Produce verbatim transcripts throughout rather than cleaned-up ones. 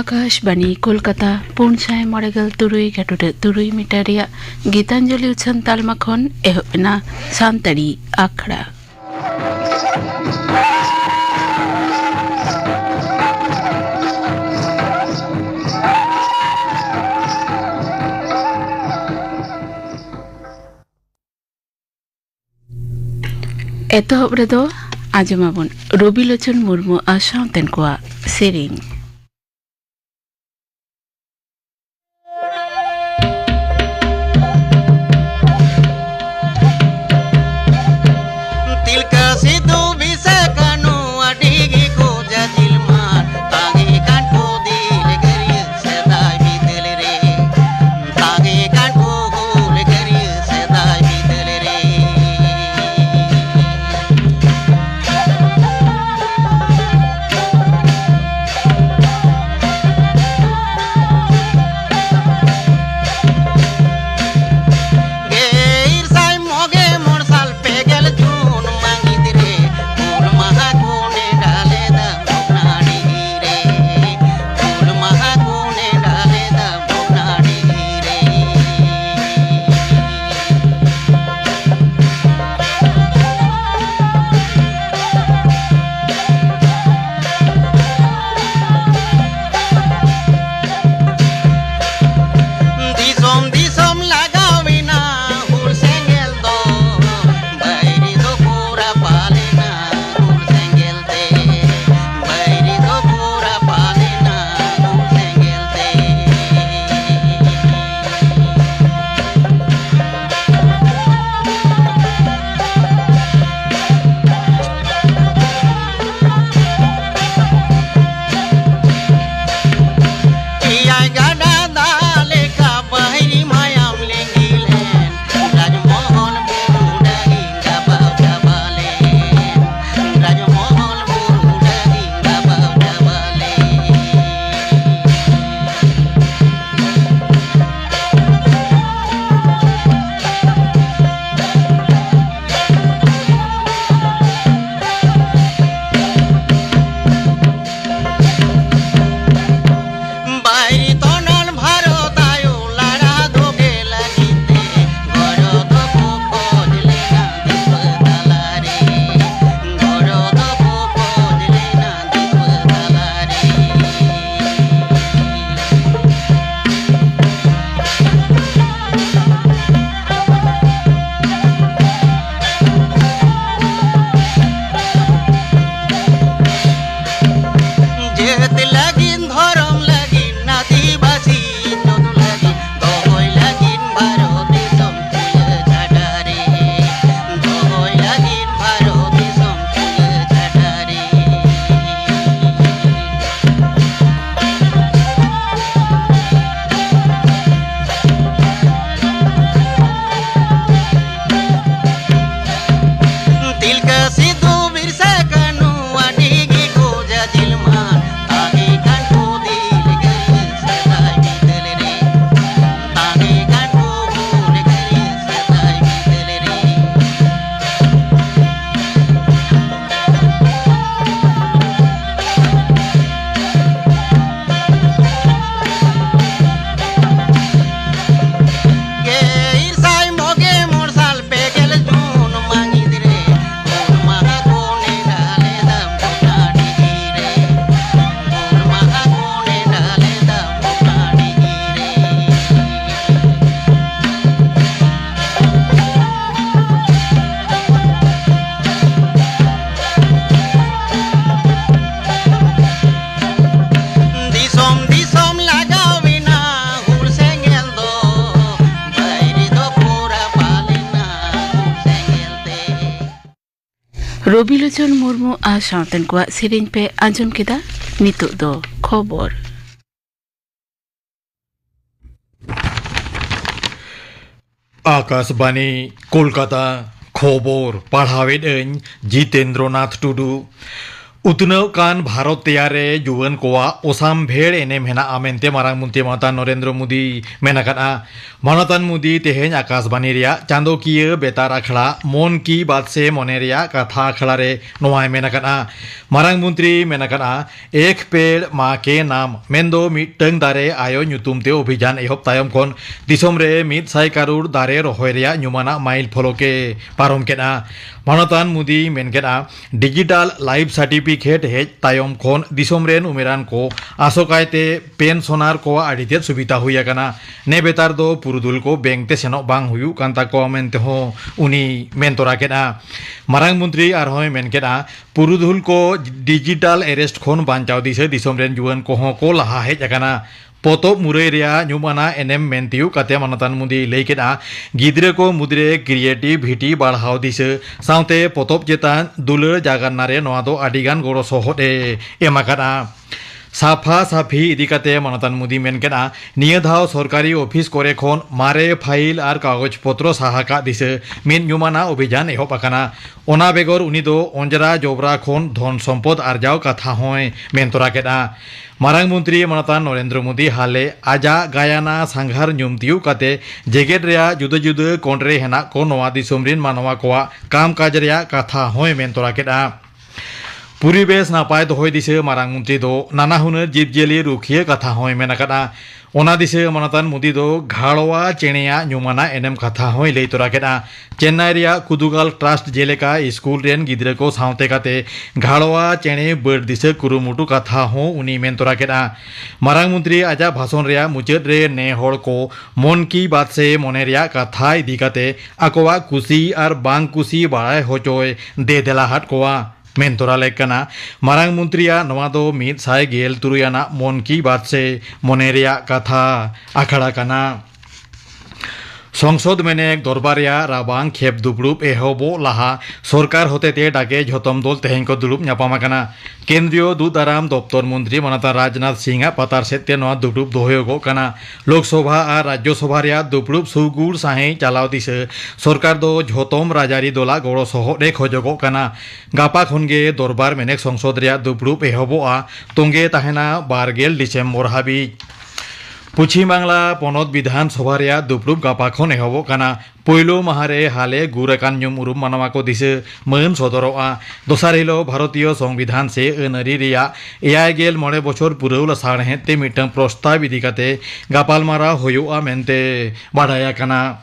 ᱟᱠᱟᱥᱵᱟᱱᱤ ᱠᱳᱞᱠᱟᱛᱟ, ᱯᱩᱱ ᱥᱟᱭ ᱢᱚᱬᱮ ᱜᱮᱞ ᱛᱩᱨᱩᱭ ᱜᱟᱹᱴᱩᱰᱟᱹ ᱛᱩᱨᱩᱭ ᱢᱤᱴᱟᱨ ᱨᱮᱭᱟᱜ ᱜᱤᱛᱟᱧᱡᱚᱞᱤ ᱩᱪᱷᱟᱹᱱ ᱛᱟᱞᱢᱟ ᱠᱷᱚᱱ ᱮᱦᱚᱵ ᱮᱱᱟ ᱥᱟᱱᱛᱟᱲᱤ ᱟᱠᱷᱲᱟ᱾ ᱮᱛᱚᱦᱚᱵ ᱨᱮᱫᱚ ᱟᱸᱡᱚᱢᱟᱵᱚᱱ ᱨᱚᱵᱤᱞᱳᱪᱚᱱ ᱢᱩᱨᱢᱩ ᱟᱨ ᱥᱟᱶᱛᱮᱱ ᱠᱚᱣᱟᱜ ᱥᱮᱨᱮᱧ᱾ ᱛᱤᱞᱠᱟᱹ ᱥᱤᱫᱩ ᱵᱤᱥᱟᱹ ᱠᱟᱹᱱᱩ ᱟᱹᱰᱤ ᱜᱮᱠᱚ ᱡᱟᱹᱡᱤᱞ ᱢᱟ, ᱛᱟᱸᱜᱤ ᱠᱟᱱ ᱠᱚ ᱫᱤᱞ ᱜᱟᱹᱨᱭᱟᱹ ᱥᱮᱫᱟᱭ ᱵᱤᱫᱟᱹᱞ ᱨᱮ, ᱛᱟᱸᱜᱤ ᱠᱟᱱ ᱠᱚ ᱦᱩᱞ ᱜᱟᱹᱨᱭᱟᱹ ᱥᱮᱫᱟᱭ ᱵᱤᱫᱟᱹᱞ ᱨᱮ᱾ ᱨᱚᱵᱤᱞᱳᱪᱚᱱ ᱢᱩᱨᱢᱩ ᱟᱨ ᱥᱟᱶᱛᱮᱱ ᱠᱚᱣᱟᱜ ᱥᱮᱨᱮᱧ ᱯᱮ ᱟᱸᱡᱚᱢ ᱠᱮᱫᱟ᱾ ᱱᱤᱛᱚᱜ ᱫᱚ ᱠᱷᱚᱵᱚᱨ᱾ ᱟᱠᱟᱥᱵᱟᱱᱤ, ᱠᱳᱞᱠᱟᱛᱟ᱾ ᱠᱷᱚᱵᱚᱨ ᱯᱟᱲᱦᱟᱣᱮᱫ ᱟᱹᱧ ᱡᱤᱛᱮᱱᱫᱨᱚᱱᱟᱛᱷ ᱴᱩᱰᱩ᱾ ᱩᱛᱱᱟᱹᱣ ᱠᱟᱱ ᱵᱷᱟᱨᱚᱛ ᱛᱮᱭᱟᱨ ᱨᱮ ᱡᱩᱣᱟᱹᱱ ᱠᱚᱣᱟᱜ ᱚᱥᱟᱢᱵᱷᱮᱲ ᱮᱱᱮᱢ ᱦᱮᱱᱟᱜᱼᱟ ᱢᱮᱱᱛᱮ ᱢᱟᱨᱟᱝ ᱢᱚᱱᱛᱨᱤ ᱢᱟᱱᱚᱛᱟᱱ ᱱᱚᱨᱮᱱᱫᱨᱚ ᱢᱳᱫᱤ ᱢᱮᱱ ᱟᱠᱟᱫᱼᱟ᱾ ᱢᱟᱱᱚᱛᱟᱱ ᱢᱳᱫᱤ ᱛᱮᱦᱮᱧ ᱟᱠᱟᱥᱵᱟᱱᱤ ᱨᱮᱭᱟᱜ ᱪᱟᱸᱫᱚᱠᱤᱭᱟᱹ ᱵᱮᱛᱟᱨ ᱟᱠᱷᱲᱟ ᱢᱚᱱ ᱠᱤ ᱵᱟᱛ ᱥᱮ ᱢᱚᱱᱮ ᱨᱮᱭᱟᱜ ᱠᱟᱛᱷᱟ ᱟᱠᱷᱲᱟ ᱨᱮ ᱱᱚᱣᱟᱭ ᱢᱮᱱ ᱟᱠᱟᱫᱼᱟ᱾ ᱢᱟᱨᱟᱝ ᱢᱚᱱᱛᱨᱤ ᱢᱮᱱ ᱟᱠᱟᱫᱼᱟ, ᱮᱠ ᱯᱮᱲ ᱢᱟ ᱠᱮ ᱱᱟᱢ, ᱢᱮᱱᱫᱚ ᱢᱤᱫᱴᱟᱝ ᱫᱟᱨᱮ ᱟᱭᱳ ᱧᱩᱛᱩᱢ ᱛᱮ ᱚᱵᱷᱤᱡᱟᱱ ᱮᱦᱚᱵ ᱛᱟᱭᱚᱢ ᱠᱷᱚᱱ ᱫᱤᱥᱚᱢ ᱨᱮ ᱢᱤᱫ ᱥᱟᱭ ᱠᱟᱨᱳᱲ ᱫᱟᱨᱮ ᱨᱚᱦᱚᱭ ᱨᱮᱭᱟᱜ ᱧᱩᱢᱟᱱᱟᱜ ᱢᱟᱭᱤᱞ ᱯᱷᱚᱞᱚᱠ ᱮ ᱯᱟᱨᱚᱢ ᱠᱮᱫᱼᱟ᱾ ᱢᱟᱱᱚᱛᱟᱱ ᱢᱳᱫᱤᱭ ᱢᱮᱱ ᱠᱮᱫᱼᱟ, ᱰᱤᱡᱤᱴᱟᱞ ᱞᱟᱭᱤᱯᱷ ᱥᱟᱨᱴᱤᱯᱷᱤᱠᱮᱴ ᱦᱮᱡ ᱛᱟᱭᱚᱢ ᱠᱷᱚᱱ ᱫᱤᱥᱚᱢ ᱨᱮᱱ ᱩᱢᱮᱨᱟᱱ ᱠᱚ ᱟᱥᱚᱠᱟᱭᱛᱮ ᱯᱮᱱᱥᱚᱱᱟᱨ ᱠᱚᱣᱟᱜ ᱟᱹᱰᱤ ᱛᱮᱫ ᱥᱩᱵᱤᱫᱷᱟ ᱦᱩᱭ ᱟᱠᱟᱱᱟ᱾ ᱱᱮᱵᱮᱛᱟᱨ ᱫᱚ ᱯᱩᱨᱩᱫᱷᱩᱞ ᱠᱚ ᱵᱮᱝᱠ ᱛᱮ ᱥᱮᱱᱚᱜ ᱵᱟᱝ ᱦᱩᱭᱩᱜ ᱠᱟᱱ ᱛᱟᱠᱚᱣᱟ ᱢᱮᱱᱛᱮ ᱦᱚᱸ ᱩᱱᱤᱭ ᱢᱮᱱ ᱛᱚᱨᱟ ᱠᱮᱫᱼᱟ᱾ ᱢᱟᱨᱟᱝ ᱢᱚᱱᱛᱨᱤ ᱟᱨᱦᱚᱸᱭ ᱢᱮᱱ ᱠᱮᱫᱼᱟ, ᱯᱩᱨᱩᱫᱷᱩᱞ ᱠᱚ ᱰᱤᱡᱤᱴᱟᱞ ᱮᱨᱮᱥᱴ ᱠᱷᱚᱱ ᱵᱟᱧᱪᱟᱣ ᱫᱤᱥᱟᱹ ᱫᱤᱥᱚᱢ ᱨᱮᱱ ᱡᱩᱣᱟᱹᱱ ᱠᱚᱦᱚᱸ ᱠᱚ ᱞᱟᱦᱟ ᱦᱮᱡ ᱟᱠᱟᱱᱟ᱾ ᱯᱚᱛᱚᱵ ᱢᱩᱨᱟᱹᱭ ᱨᱮᱭᱟᱜ ᱧᱩᱢᱟᱱᱟᱜ ᱮᱱᱮᱢ ᱢᱮᱱ ᱛᱤᱭᱳᱜ ᱠᱟᱛᱮ ᱢᱟᱱᱚᱛᱟᱱ ᱢᱳᱫᱤᱭ ᱞᱟᱹᱭ ᱠᱮᱫᱼᱟ, ᱜᱤᱫᱽᱨᱟᱹ ᱠᱚ ᱢᱩᱫᱽᱨᱮ ᱠᱨᱤᱭᱮᱴᱤᱵᱷᱤᱴᱤ ᱵᱟᱲᱦᱟᱣ ᱫᱤᱥᱟᱹ ᱥᱟᱶᱛᱮ ᱯᱚᱛᱚᱵ ᱪᱮᱛᱟᱱ ᱫᱩᱞᱟᱹᱲ ᱡᱟᱜᱟᱱᱱᱟ ᱨᱮ ᱱᱚᱣᱟ ᱫᱚ ᱟᱹᱰᱤ ᱜᱟᱱ ᱜᱚᱲᱚ ᱥᱚᱦᱚᱫ ᱮ ᱮᱢ ᱟᱠᱟᱫᱼᱟ᱾ ᱥᱟᱯᱷᱟ ᱥᱟᱯᱷᱤ ᱤᱫᱤ ᱠᱟᱛᱮ ᱢᱟᱱᱚᱛᱟᱱ ᱢᱳᱫᱤ ᱢᱮᱱ ᱠᱮᱫᱼᱟ, ᱱᱤᱭᱟᱹ ᱫᱷᱟᱣ ᱥᱚᱨᱠᱟᱨᱤ ᱚᱯᱷᱤᱥ ᱠᱚᱨᱮ ᱠᱷᱚᱱ ᱢᱟᱨᱮ ᱯᱷᱟᱭᱤᱞ ᱟᱨ ᱠᱟᱜᱚᱡᱽ ᱯᱚᱛᱨᱚ ᱥᱟᱦᱟ ᱠᱟᱜ ᱫᱤᱥᱟᱹ ᱢᱤᱫ ᱧᱩᱢᱟᱱᱟᱜ ᱚᱵᱷᱤᱡᱟᱱ ᱮᱦᱚᱵ ᱟᱠᱟᱱᱟ᱾ ᱚᱱᱟ ᱵᱮᱜᱚᱨ ᱩᱱᱤ ᱫᱚ ᱚᱸᱡᱽᱨᱟ ᱡᱚᱵᱽᱨᱟ ᱠᱷᱚᱱ ᱫᱷᱚᱱ ᱥᱚᱢᱯᱚᱫ ᱟᱨᱡᱟᱣ ᱠᱟᱛᱷᱟ ᱦᱚᱸᱭ ᱢᱮᱱ ᱛᱚᱨᱟ ᱠᱮᱫᱼᱟ᱾ ᱢᱟᱨᱟᱝ ᱢᱚᱱᱛᱨᱤ ᱢᱟᱱᱚᱛᱟᱱ ᱱᱚᱨᱮᱱᱫᱨᱚ ᱢᱳᱫᱤ ᱦᱟᱞᱮ ᱟᱡᱟᱜ ᱜᱟᱭᱟᱱᱟ ᱥᱟᱸᱜᱷᱟᱨ ᱧᱩᱢ ᱛᱤᱭᱳᱜ ᱠᱟᱛᱮ ᱡᱮᱜᱮᱛ ᱨᱮᱭᱟᱜ ᱡᱩᱫᱟᱹ ᱡᱩᱫᱟᱹ ᱠᱚᱬ ᱨᱮ ᱦᱮᱱᱟᱜ ᱠᱚ ᱱᱚᱣᱟ ᱫᱤᱥᱚᱢ ᱨᱤᱱ ᱢᱟᱱᱣᱟ ᱠᱚᱣᱟᱜ ᱠᱟᱢ ᱠᱟᱡᱽ ᱨᱮᱭᱟᱜ ᱠᱟᱛᱷᱟ ᱦᱚᱸᱭ ᱢᱮᱱ ᱛᱚᱨᱟ ᱠᱮᱫᱼᱟ᱾ ᱯᱚᱨᱤᱵᱮᱥ ᱱᱟᱯᱟᱭ ᱫᱚᱦᱚᱭ ᱫᱤᱥᱟᱹ ᱢᱟᱨᱟᱝ ᱢᱚᱱᱛᱨᱤ ᱫᱚ ᱱᱟᱱᱟ ᱦᱩᱱᱟᱹᱨ ᱡᱤᱵᱽᱡᱤᱭᱟᱹᱞᱤ ᱨᱩᱠᱷᱤᱭᱟᱹ ᱠᱟᱛᱷᱟ ᱦᱚᱸᱭ ᱢᱮᱱ ᱟᱠᱟᱫᱼᱟ᱾ ᱚᱱᱟ ᱫᱤᱥᱟᱹ ᱢᱟᱱᱚᱛᱟᱱ ᱢᱳᱫᱤ ᱫᱚ ᱜᱷᱟᱲᱣᱟ ᱪᱮᱬᱮᱭᱟᱜ ᱧᱩᱢᱟᱱᱟᱜ ᱮᱱᱮᱢ ᱠᱟᱛᱷᱟ ᱦᱚᱸᱭ ᱞᱟᱹᱭ ᱛᱚᱨᱟ ᱠᱮᱫᱼᱟ᱾ ᱪᱮᱱᱱᱟᱭ ᱨᱮᱭᱟᱜ ᱠᱩᱫᱩᱜᱟᱞ ᱴᱨᱟᱥᱴ ᱡᱮᱞᱮᱠᱟ ᱥᱠᱩᱞ ᱨᱮᱱ ᱜᱤᱫᱽᱨᱟᱹ ᱠᱚ ᱥᱟᱶᱛᱮ ᱠᱟᱛᱮ ᱜᱷᱟᱲᱣᱟ ᱪᱮᱬᱮ ᱵᱟᱹᱲ ᱫᱤᱥᱟᱹ ᱠᱩᱨᱩᱢᱩᱴᱩ ᱠᱟᱛᱷᱟ ᱦᱚᱸ ᱩᱱᱤᱭ ᱢᱮᱱ ᱛᱚᱨᱟ ᱠᱮᱫᱼᱟ᱾ ᱢᱟᱨᱟᱝ ᱢᱚᱱᱛᱨᱤ ᱟᱡᱟᱜ ᱵᱷᱟᱥᱚᱱ ᱨᱮᱭᱟᱜ ᱢᱩᱪᱟᱹᱫ ᱨᱮ ᱱᱮ ᱦᱚᱲ ᱠᱚ ᱢᱚᱱ ᱠᱤ ᱵᱟᱛ ᱥᱮ ᱢᱚᱱᱮ ᱨᱮᱭᱟᱜ ᱠᱟᱛᱷᱟ ᱤᱫᱤ ᱠᱟᱛᱮ ᱟᱠᱚᱣᱟᱜ ᱠᱩᱥᱤ ᱟᱨ ᱵᱟᱝ ᱠᱩᱥᱤ ᱵᱟᱲᱟᱭ ᱦᱚᱪᱚᱭ ᱫᱮ ᱫᱮᱞᱟ ᱦᱟᱫ ᱠᱚᱣᱟ᱾ ᱢᱮᱱ ᱛᱚᱨᱟ ᱞᱮᱠ ᱠᱟᱱᱟ, ᱢᱟᱨᱟᱝ ᱢᱚᱱᱛᱨᱤᱭᱟᱜ ᱱᱚᱣᱟ ᱫᱚ ᱢᱤᱫ ᱥᱟᱭ ᱜᱮᱞ ᱛᱩᱨᱩᱭ ᱟᱱᱟᱜ ᱢᱚᱱ ᱠᱤ ᱵᱟᱛ ᱥᱮ ᱢᱚᱱᱮ ᱨᱮᱭᱟᱜ ᱠᱟᱛᱷᱟ ᱟᱠᱷᱲᱟ ᱠᱟᱱᱟ᱾ ᱥᱚᱝᱥᱚᱫ ᱢᱮᱱᱮᱠ ᱫᱚᱨᱵᱟᱨ ᱨᱮᱭᱟᱜ ᱨᱟᱵᱟᱝ ᱠᱷᱮᱯ ᱫᱩᱯᱲᱩᱵ ᱮᱦᱚᱵᱚᱜ ᱞᱟᱦᱟ ᱥᱚᱨᱠᱟᱨ ᱦᱚᱛᱮᱛᱮ ᱰᱟᱠᱮ ᱡᱷᱚᱛᱚᱢ ᱫᱚᱞ ᱛᱮᱦᱮᱧ ᱠᱚ ᱫᱩᱲᱩᱵ ᱧᱟᱯᱟᱢ ᱟᱠᱟᱱᱟ᱾ ᱠᱮᱱᱫᱨᱤᱭᱚ ᱫᱩᱜ ᱫᱟᱨᱟᱢ ᱫᱚᱯᱛᱚᱨ ᱢᱚᱱᱛᱨᱤ ᱢᱟᱱᱚᱛᱟᱱ ᱨᱟᱡᱽᱱᱟᱛᱷ ᱥᱤᱝ ᱟᱜ ᱯᱟᱛᱟᱨ ᱥᱮᱫ ᱛᱮ ᱱᱚᱣᱟ ᱫᱩᱯᱲᱩᱵ ᱫᱚ ᱦᱩᱭᱩᱜᱚᱜ ᱠᱟᱱᱟ᱾ ᱞᱳᱠᱥᱚᱵᱷᱟ ᱟᱨ ᱨᱟᱡᱽᱡᱚᱥᱚᱵᱷᱟ ᱨᱮᱭᱟᱜ ᱫᱩᱯᱲᱩᱵ ᱥᱩᱜᱩᱲ ᱥᱟᱹᱦᱤᱡ ᱪᱟᱞᱟᱣ ᱫᱤᱥᱟᱹ ᱥᱚᱨᱠᱟᱨ ᱫᱚ ᱡᱷᱚᱛᱚᱢ ᱨᱟᱡᱽᱟᱹᱨᱤ ᱫᱚᱞᱟᱜ ᱜᱚᱲᱚ ᱥᱚᱦᱚᱫ ᱮ ᱠᱷᱚᱡᱚᱜᱚᱜ ᱠᱟᱱᱟ᱾ ᱜᱟᱯᱟ ᱠᱷᱚᱱ ᱜᱮ ᱫᱚᱨᱵᱟᱨ ᱢᱮᱱᱮᱠ ᱥᱚᱝᱥᱚᱫ ᱨᱮᱭᱟᱜ ᱫᱩᱯᱲᱩᱵ ᱮᱦᱚᱵᱚᱜᱼᱟ᱾ ᱛᱚᱸᱜᱮ ᱛᱟᱦᱮᱱᱟ ᱵᱟᱨ ᱜᱮᱞ ᱰᱤᱥᱮᱢᱵᱚᱨ ᱦᱟᱹᱵᱤᱡ᱾ ᱯᱚᱪᱷᱤᱢ ᱵᱟᱝᱞᱟ ᱯᱚᱱᱚᱛ ᱵᱤᱫᱷᱟᱱ ᱥᱚᱵᱷᱟ ᱨᱮᱭᱟᱜ ᱫᱩᱯᱲᱩᱵ ᱜᱟᱯᱟ ᱠᱷᱚᱱ ᱮᱦᱚᱵᱚᱜ ᱠᱟᱱᱟ᱾ ᱯᱳᱭᱞᱳ ᱢᱟᱦᱟ ᱨᱮ ᱦᱟᱞᱮ ᱜᱩᱨ ᱟᱠᱟᱱ ᱧᱩᱢ ᱩᱨᱩᱢ ᱢᱟᱱᱣᱟ ᱠᱚ ᱫᱤᱥᱟᱹ ᱢᱟᱹᱱ ᱥᱚᱫᱚᱨᱚᱜᱼᱟ᱾ ᱫᱚᱥᱟᱨ ᱦᱤᱞᱳᱜ ᱵᱷᱟᱨᱚᱛᱤᱭᱚ ᱥᱚᱝᱵᱤᱫᱷᱟᱱ ᱥᱮ ᱟᱹᱱ ᱟᱹᱨᱤ ᱨᱮᱭᱟᱜ ᱮᱭᱟᱭ ᱜᱮᱞ ᱢᱚᱬᱮ ᱵᱚᱪᱷᱚᱨ ᱯᱩᱨᱟᱹᱣ ᱞᱟᱥᱟᱲᱦᱮᱫ ᱛᱮ ᱢᱤᱫᱴᱟᱝ ᱯᱨᱚᱥᱛᱟᱵ ᱤᱫᱤ ᱠᱟᱛᱮ ᱜᱟᱯᱟᱞᱢᱟᱨᱟᱣ ᱦᱩᱭᱩᱜᱼᱟ ᱢᱮᱱᱛᱮ ᱵᱟᱰᱟᱭ ᱟᱠᱟᱱᱟ᱾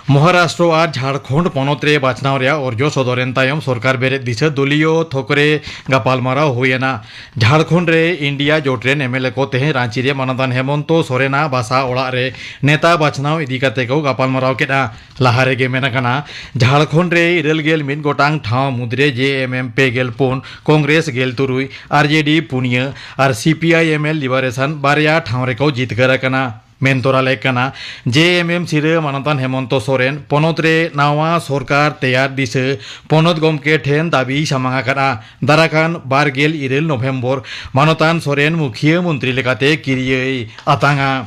ᱢᱚᱦᱟᱨᱟᱥᱴᱨᱚ ᱟᱨ ᱡᱷᱟᱲᱠᱷᱚᱸᱰ ᱯᱚᱱᱚᱛ ᱨᱮ ᱵᱟᱪᱷᱱᱟᱣ ᱨᱮᱭᱟᱜ ᱚᱨᱡᱚ ᱥᱚᱫᱚᱨ ᱮᱱ ᱛᱟᱭᱚᱢ ᱥᱚᱨᱠᱟᱨ ᱵᱮᱨᱮᱫ ᱫᱤᱥᱟᱹ ᱫᱚᱞᱤᱭᱚ ᱛᱷᱚᱠ ᱨᱮ ᱜᱟᱯᱟᱞᱢᱟᱨᱟᱣ ᱦᱩᱭ ᱮᱱᱟ᱾ ᱡᱷᱟᱲᱠᱷᱚᱸᱰ ᱨᱮ ᱤᱱᱰᱤᱭᱟ ᱡᱳᱴ ᱨᱮᱱ ᱮᱢ ᱮᱞ ᱮ ᱠᱚ ᱛᱮᱦᱮᱧ ᱨᱟᱸᱪᱤ ᱨᱮ ᱢᱟᱱᱚᱛᱟᱱ ᱦᱮᱢᱚᱱᱛᱚ ᱥᱚᱨᱮᱱᱟᱜ ᱵᱟᱥᱟ ᱚᱲᱟᱜ ᱨᱮ ᱱᱮᱛᱟ ᱵᱟᱪᱷᱱᱟᱣ ᱤᱫᱤ ᱠᱟᱛᱮ ᱠᱚ ᱜᱟᱯᱟᱞᱢᱟᱨᱟᱣ ᱠᱮᱫᱼᱟ᱾ ᱞᱟᱦᱟ ᱨᱮᱜᱮ ᱢᱮᱱ ᱟᱠᱟᱱᱟ, ᱡᱷᱟᱲᱠᱷᱚᱸᱰ ᱨᱮ ᱤᱨᱟᱹᱞ ᱜᱮᱞ ᱢᱤᱫ ᱜᱚᱴᱟᱝ ᱴᱷᱟᱶ ᱢᱩᱫᱽᱨᱮ ᱡᱮ ᱮᱢ ᱮᱢ ᱯᱮ ᱜᱮᱞ ᱯᱩᱱ, ᱠᱚᱝᱜᱨᱮᱥ ᱜᱮᱞ ᱛᱩᱨᱩᱭ, ᱟᱨ ᱡᱮ ᱰᱤ ᱯᱩᱱᱭᱟᱹ ᱟᱨ C P I M L ᱞᱤᱵᱟᱨᱮᱥᱚᱱ ᱵᱟᱨᱭᱟ ᱴᱷᱟᱶ ᱨᱮᱠᱚ ᱡᱤᱛᱠᱟᱹᱨ ᱟᱠᱟᱱᱟ᱾ ᱢᱮᱱ ᱛᱚᱨᱟ ᱞᱮᱠ ᱠᱟᱱᱟ, ᱡᱮ ᱮᱢ ᱮᱢ ᱥᱤᱨᱟᱹ ᱢᱟᱱᱚᱛᱟᱱ ᱦᱮᱢᱚᱱᱛᱚ ᱥᱚᱨᱮᱱ ᱯᱚᱱᱚᱛ ᱨᱮ ᱱᱟᱣᱟ ᱥᱚᱨᱠᱟᱨ ᱛᱮᱭᱟᱨ ᱫᱤᱥᱟᱹ ᱯᱚᱱᱚᱛ ᱜᱚᱢᱠᱮ ᱴᱷᱮᱱ ᱫᱟᱹᱵᱤᱭ ᱥᱟᱢᱟᱝ ᱟᱠᱟᱫᱼᱟ᱾ ᱫᱟᱨᱟᱠᱟᱱ ᱵᱟᱨ ᱜᱮᱞ ᱤᱨᱟᱹᱞ ᱱᱚᱵᱷᱮᱢᱵᱚᱨ ᱢᱟᱱᱚᱛᱟᱱ ᱥᱚᱨᱮᱱ ᱢᱩᱠᱷᱤᱭᱟᱹ ᱢᱚᱱᱛᱨᱤ ᱞᱮᱠᱟᱛᱮ ᱠᱤᱨᱤᱭᱟᱹᱭ ᱟᱛᱟᱝᱟ᱾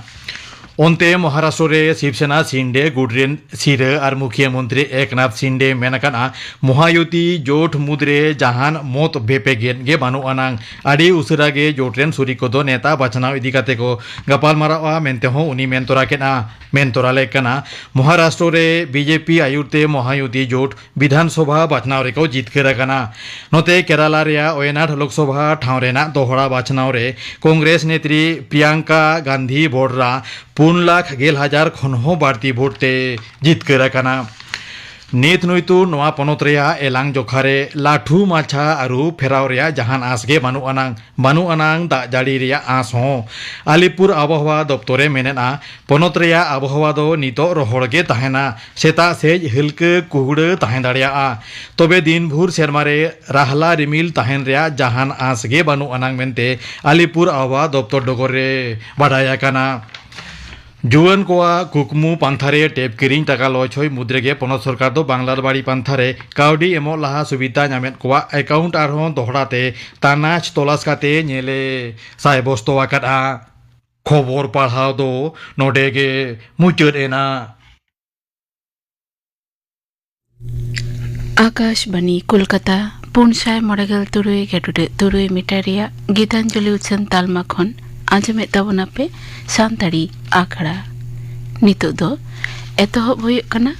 ᱚᱱᱛᱮ ᱢᱚᱦᱟᱨᱟᱥᱴᱨᱚ ᱨᱮ ᱥᱤᱵᱥᱮᱱᱟ ᱥᱤᱱᱰᱮ ᱜᱩᱴ ᱨᱮᱱ ᱥᱤᱨᱟᱹ ᱟᱨ ᱢᱩᱠᱷᱤᱭᱟᱹ ᱢᱚᱱᱛᱨᱤ ᱮᱠᱱᱟᱛᱷ ᱥᱤᱱᱰᱮ ᱢᱮᱱ ᱟᱠᱟᱫᱼᱟ, ᱢᱚᱦᱟᱭᱩᱛᱤ ᱡᱳᱴ ᱢᱩᱫᱽᱨᱮ ᱡᱟᱦᱟᱱ ᱢᱚᱛ ᱵᱷᱮᱯᱮᱜᱮᱫ ᱜᱮ ᱵᱟᱹᱱᱩᱜ ᱟᱱᱟᱝ᱾ ᱟᱹᱰᱤ ᱩᱥᱟᱹᱨᱟ ᱜᱮ ᱡᱳᱴ ᱨᱮᱱ ᱥᱩᱨᱤ ᱠᱚᱫᱚ ᱱᱮᱛᱟ ᱵᱟᱪᱷᱱᱟᱣ ᱤᱫᱤ ᱠᱟᱛᱮ ᱠᱚ ᱜᱟᱯᱟᱞᱢᱟᱨᱟᱣᱟ ᱢᱮᱱᱛᱮ ᱦᱚᱸ ᱩᱱᱤ ᱢᱮᱱ ᱛᱚᱨᱟ ᱠᱮᱫᱼᱟ᱾ ᱢᱮᱱ ᱛᱚᱨᱟ ᱞᱮᱠ ᱠᱟᱱᱟ, ᱢᱚᱦᱟᱨᱟᱥᱴᱨᱚ ᱨᱮ ᱵᱤ ᱡᱮ ᱯᱤ ᱟᱭᱩᱨ ᱛᱮ ᱢᱚᱦᱟᱭᱩᱛᱤ ᱡᱳᱴ ᱵᱤᱫᱷᱟᱱ ᱥᱚᱵᱷᱟ ᱵᱟᱪᱷᱱᱟᱣ ᱨᱮᱠᱚ ᱡᱤᱛᱠᱟᱹᱨ ᱟᱠᱟᱱᱟ᱾ ᱱᱚᱛᱮ ᱠᱮᱨᱟᱞᱟ ᱨᱮᱭᱟᱜ ᱣᱟᱭᱱᱟᱰ ᱞᱳᱠᱥᱚᱵᱷᱟ ᱴᱷᱟᱶ ᱨᱮᱱᱟᱜ ᱫᱚᱦᱲᱟ ᱵᱟᱪᱷᱱᱟᱣ ᱨᱮ ᱠᱚᱝᱜᱨᱮᱥ ᱱᱮᱛᱨᱤ ᱯᱨᱤᱭᱟᱝᱠᱟ ᱜᱟᱱᱫᱷᱤ ᱵᱷᱚᱰᱨᱟ ᱯᱩᱱ ᱞᱟᱠᱷ ᱜᱮᱞ ᱦᱟᱡᱟᱨ ᱠᱷᱚᱱ ᱦᱚᱸ ᱵᱟᱹᱲᱛᱤ ᱵᱷᱳᱴ ᱛᱮ ᱡᱤᱛᱠᱟᱹᱨ ᱟᱠᱟᱱᱟ᱾ ᱱᱤᱛ ᱱᱩᱭᱛᱩ ᱱᱚᱣᱟ ᱯᱚᱱᱚᱛ ᱨᱮᱭᱟᱜ ᱮᱞᱟᱝ ᱡᱚᱠᱷᱟ ᱨᱮ ᱞᱟᱹᱴᱷᱩ ᱢᱟᱪᱷᱟ ᱟᱹᱨᱩ ᱯᱷᱮᱨᱟᱣ ᱨᱮᱭᱟᱜ ᱡᱟᱦᱟᱱ ᱟᱸᱥ ᱜᱮ ᱵᱟᱹᱱᱩᱜ ᱟᱱᱟᱝ, ᱵᱟᱹᱱᱩᱜ ᱟᱱᱟᱝ ᱫᱟᱜ ᱡᱟᱹᱲᱤ ᱨᱮᱭᱟᱜ ᱟᱸᱥ ᱦᱚᱸ᱾ ᱟᱞᱤᱯᱩᱨ ᱟᱵᱚᱦᱟᱣᱟ ᱫᱚᱯᱛᱚᱨ ᱮ ᱢᱮᱱᱮᱫᱼᱟ, ᱯᱚᱱᱚᱛ ᱨᱮᱭᱟᱜ ᱟᱵᱚᱦᱟᱣᱟ ᱫᱚ ᱱᱤᱛᱚᱜ ᱨᱚᱦᱚᱲ ᱜᱮ ᱛᱟᱦᱮᱱᱟ᱾ ᱥᱮᱛᱟᱜ ᱥᱮᱡ ᱦᱟᱹᱞᱠᱟᱹ ᱠᱩᱦᱲᱟᱹ ᱛᱟᱦᱮᱸ ᱫᱟᱲᱮᱭᱟᱜᱼᱟ, ᱛᱚᱵᱮ ᱫᱤᱱ ᱵᱷᱳᱨ ᱥᱮᱨᱢᱟ ᱨᱮ ᱨᱟᱦᱞᱟ ᱨᱤᱢᱤᱞ ᱛᱟᱦᱮᱱ ᱨᱮᱭᱟᱜ ᱡᱟᱦᱟᱱ ᱟᱸᱥ ᱜᱮ ᱵᱟᱹᱱᱩᱜ ᱟᱱᱟᱝ ᱢᱮᱱᱛᱮ ᱟᱞᱤᱯᱩᱨ ᱟᱵᱚᱦᱟᱣᱟ ᱫᱚᱯᱛᱚᱨ ᱰᱚᱜᱚᱨ ᱨᱮ ᱵᱟᱰᱟᱭ ᱟᱠᱟᱱᱟ᱾ ᱡᱩᱣᱟᱹᱱ ᱠᱚᱣᱟᱜ ᱠᱩᱠᱢᱩ ᱯᱟᱱᱛᱷᱟ ᱨᱮ ᱴᱮᱯ ᱠᱤᱨᱤᱧ ᱴᱟᱠᱟ ᱞᱚᱪ ᱦᱩᱭ ᱢᱩᱫᱽ ᱨᱮᱜᱮ ᱯᱚᱱᱚᱛ ᱥᱚᱨᱠᱟᱨ ᱫᱚ ᱵᱟᱝᱞᱟᱨ ᱵᱟᱲᱤ ᱯᱟᱱᱛᱷᱟ ᱨᱮ ᱠᱟᱹᱣᱰᱤ ᱮᱢᱚᱜ ᱞᱟᱦᱟ ᱥᱩᱵᱤᱫᱷᱟ ᱧᱟᱢᱮᱫ ᱠᱚᱣᱟᱜ ᱮᱠᱟᱣᱩᱱᱴ ᱟᱨᱦᱚᱸ ᱫᱚᱦᱲᱟ ᱛᱮ ᱛᱟᱱᱟᱪ ᱛᱚᱞᱟᱥ ᱠᱟᱛᱮ ᱧᱮᱞᱮ ᱥᱟᱭ ᱵᱚᱥᱛᱚ ᱟᱠᱟᱫᱼᱟ᱾ ᱠᱷᱚᱵᱚᱨ ᱯᱟᱲᱦᱟᱣ ᱫᱚ ᱱᱚᱰᱮ ᱜᱮ ᱢᱩᱪᱟᱹᱫ ᱮᱱᱟ᱾ ᱟᱠᱟᱥᱵᱟᱱᱤ ᱠᱳᱞᱠᱟᱛᱟ, ᱯᱩᱱ ᱥᱟᱭ ᱢᱚᱬᱮ ᱜᱮᱞ ᱛᱩᱨᱩᱭ ᱜᱮᱰᱩᱰᱟᱹᱜ ᱛᱩᱨᱩᱭ ᱢᱤᱴᱟᱨ ᱨᱮᱭᱟᱜ ᱜᱤᱛᱟᱧᱡᱚᱞᱤ ᱩᱪᱷᱟᱹᱱ ᱛᱟᱞᱢᱟ ᱠᱷᱚᱱ ᱟᱸᱡᱚᱢᱮᱫ ᱛᱟᱵᱚᱱᱟᱯᱮ ᱥᱟᱱᱛᱟᱲᱤ ᱟᱠᱷᱲᱟ᱾ ᱱᱤᱛᱚᱜ ᱫᱚ ᱮᱛᱚᱦᱚᱵ ᱦᱩᱭᱩᱜ ᱠᱟᱱᱟ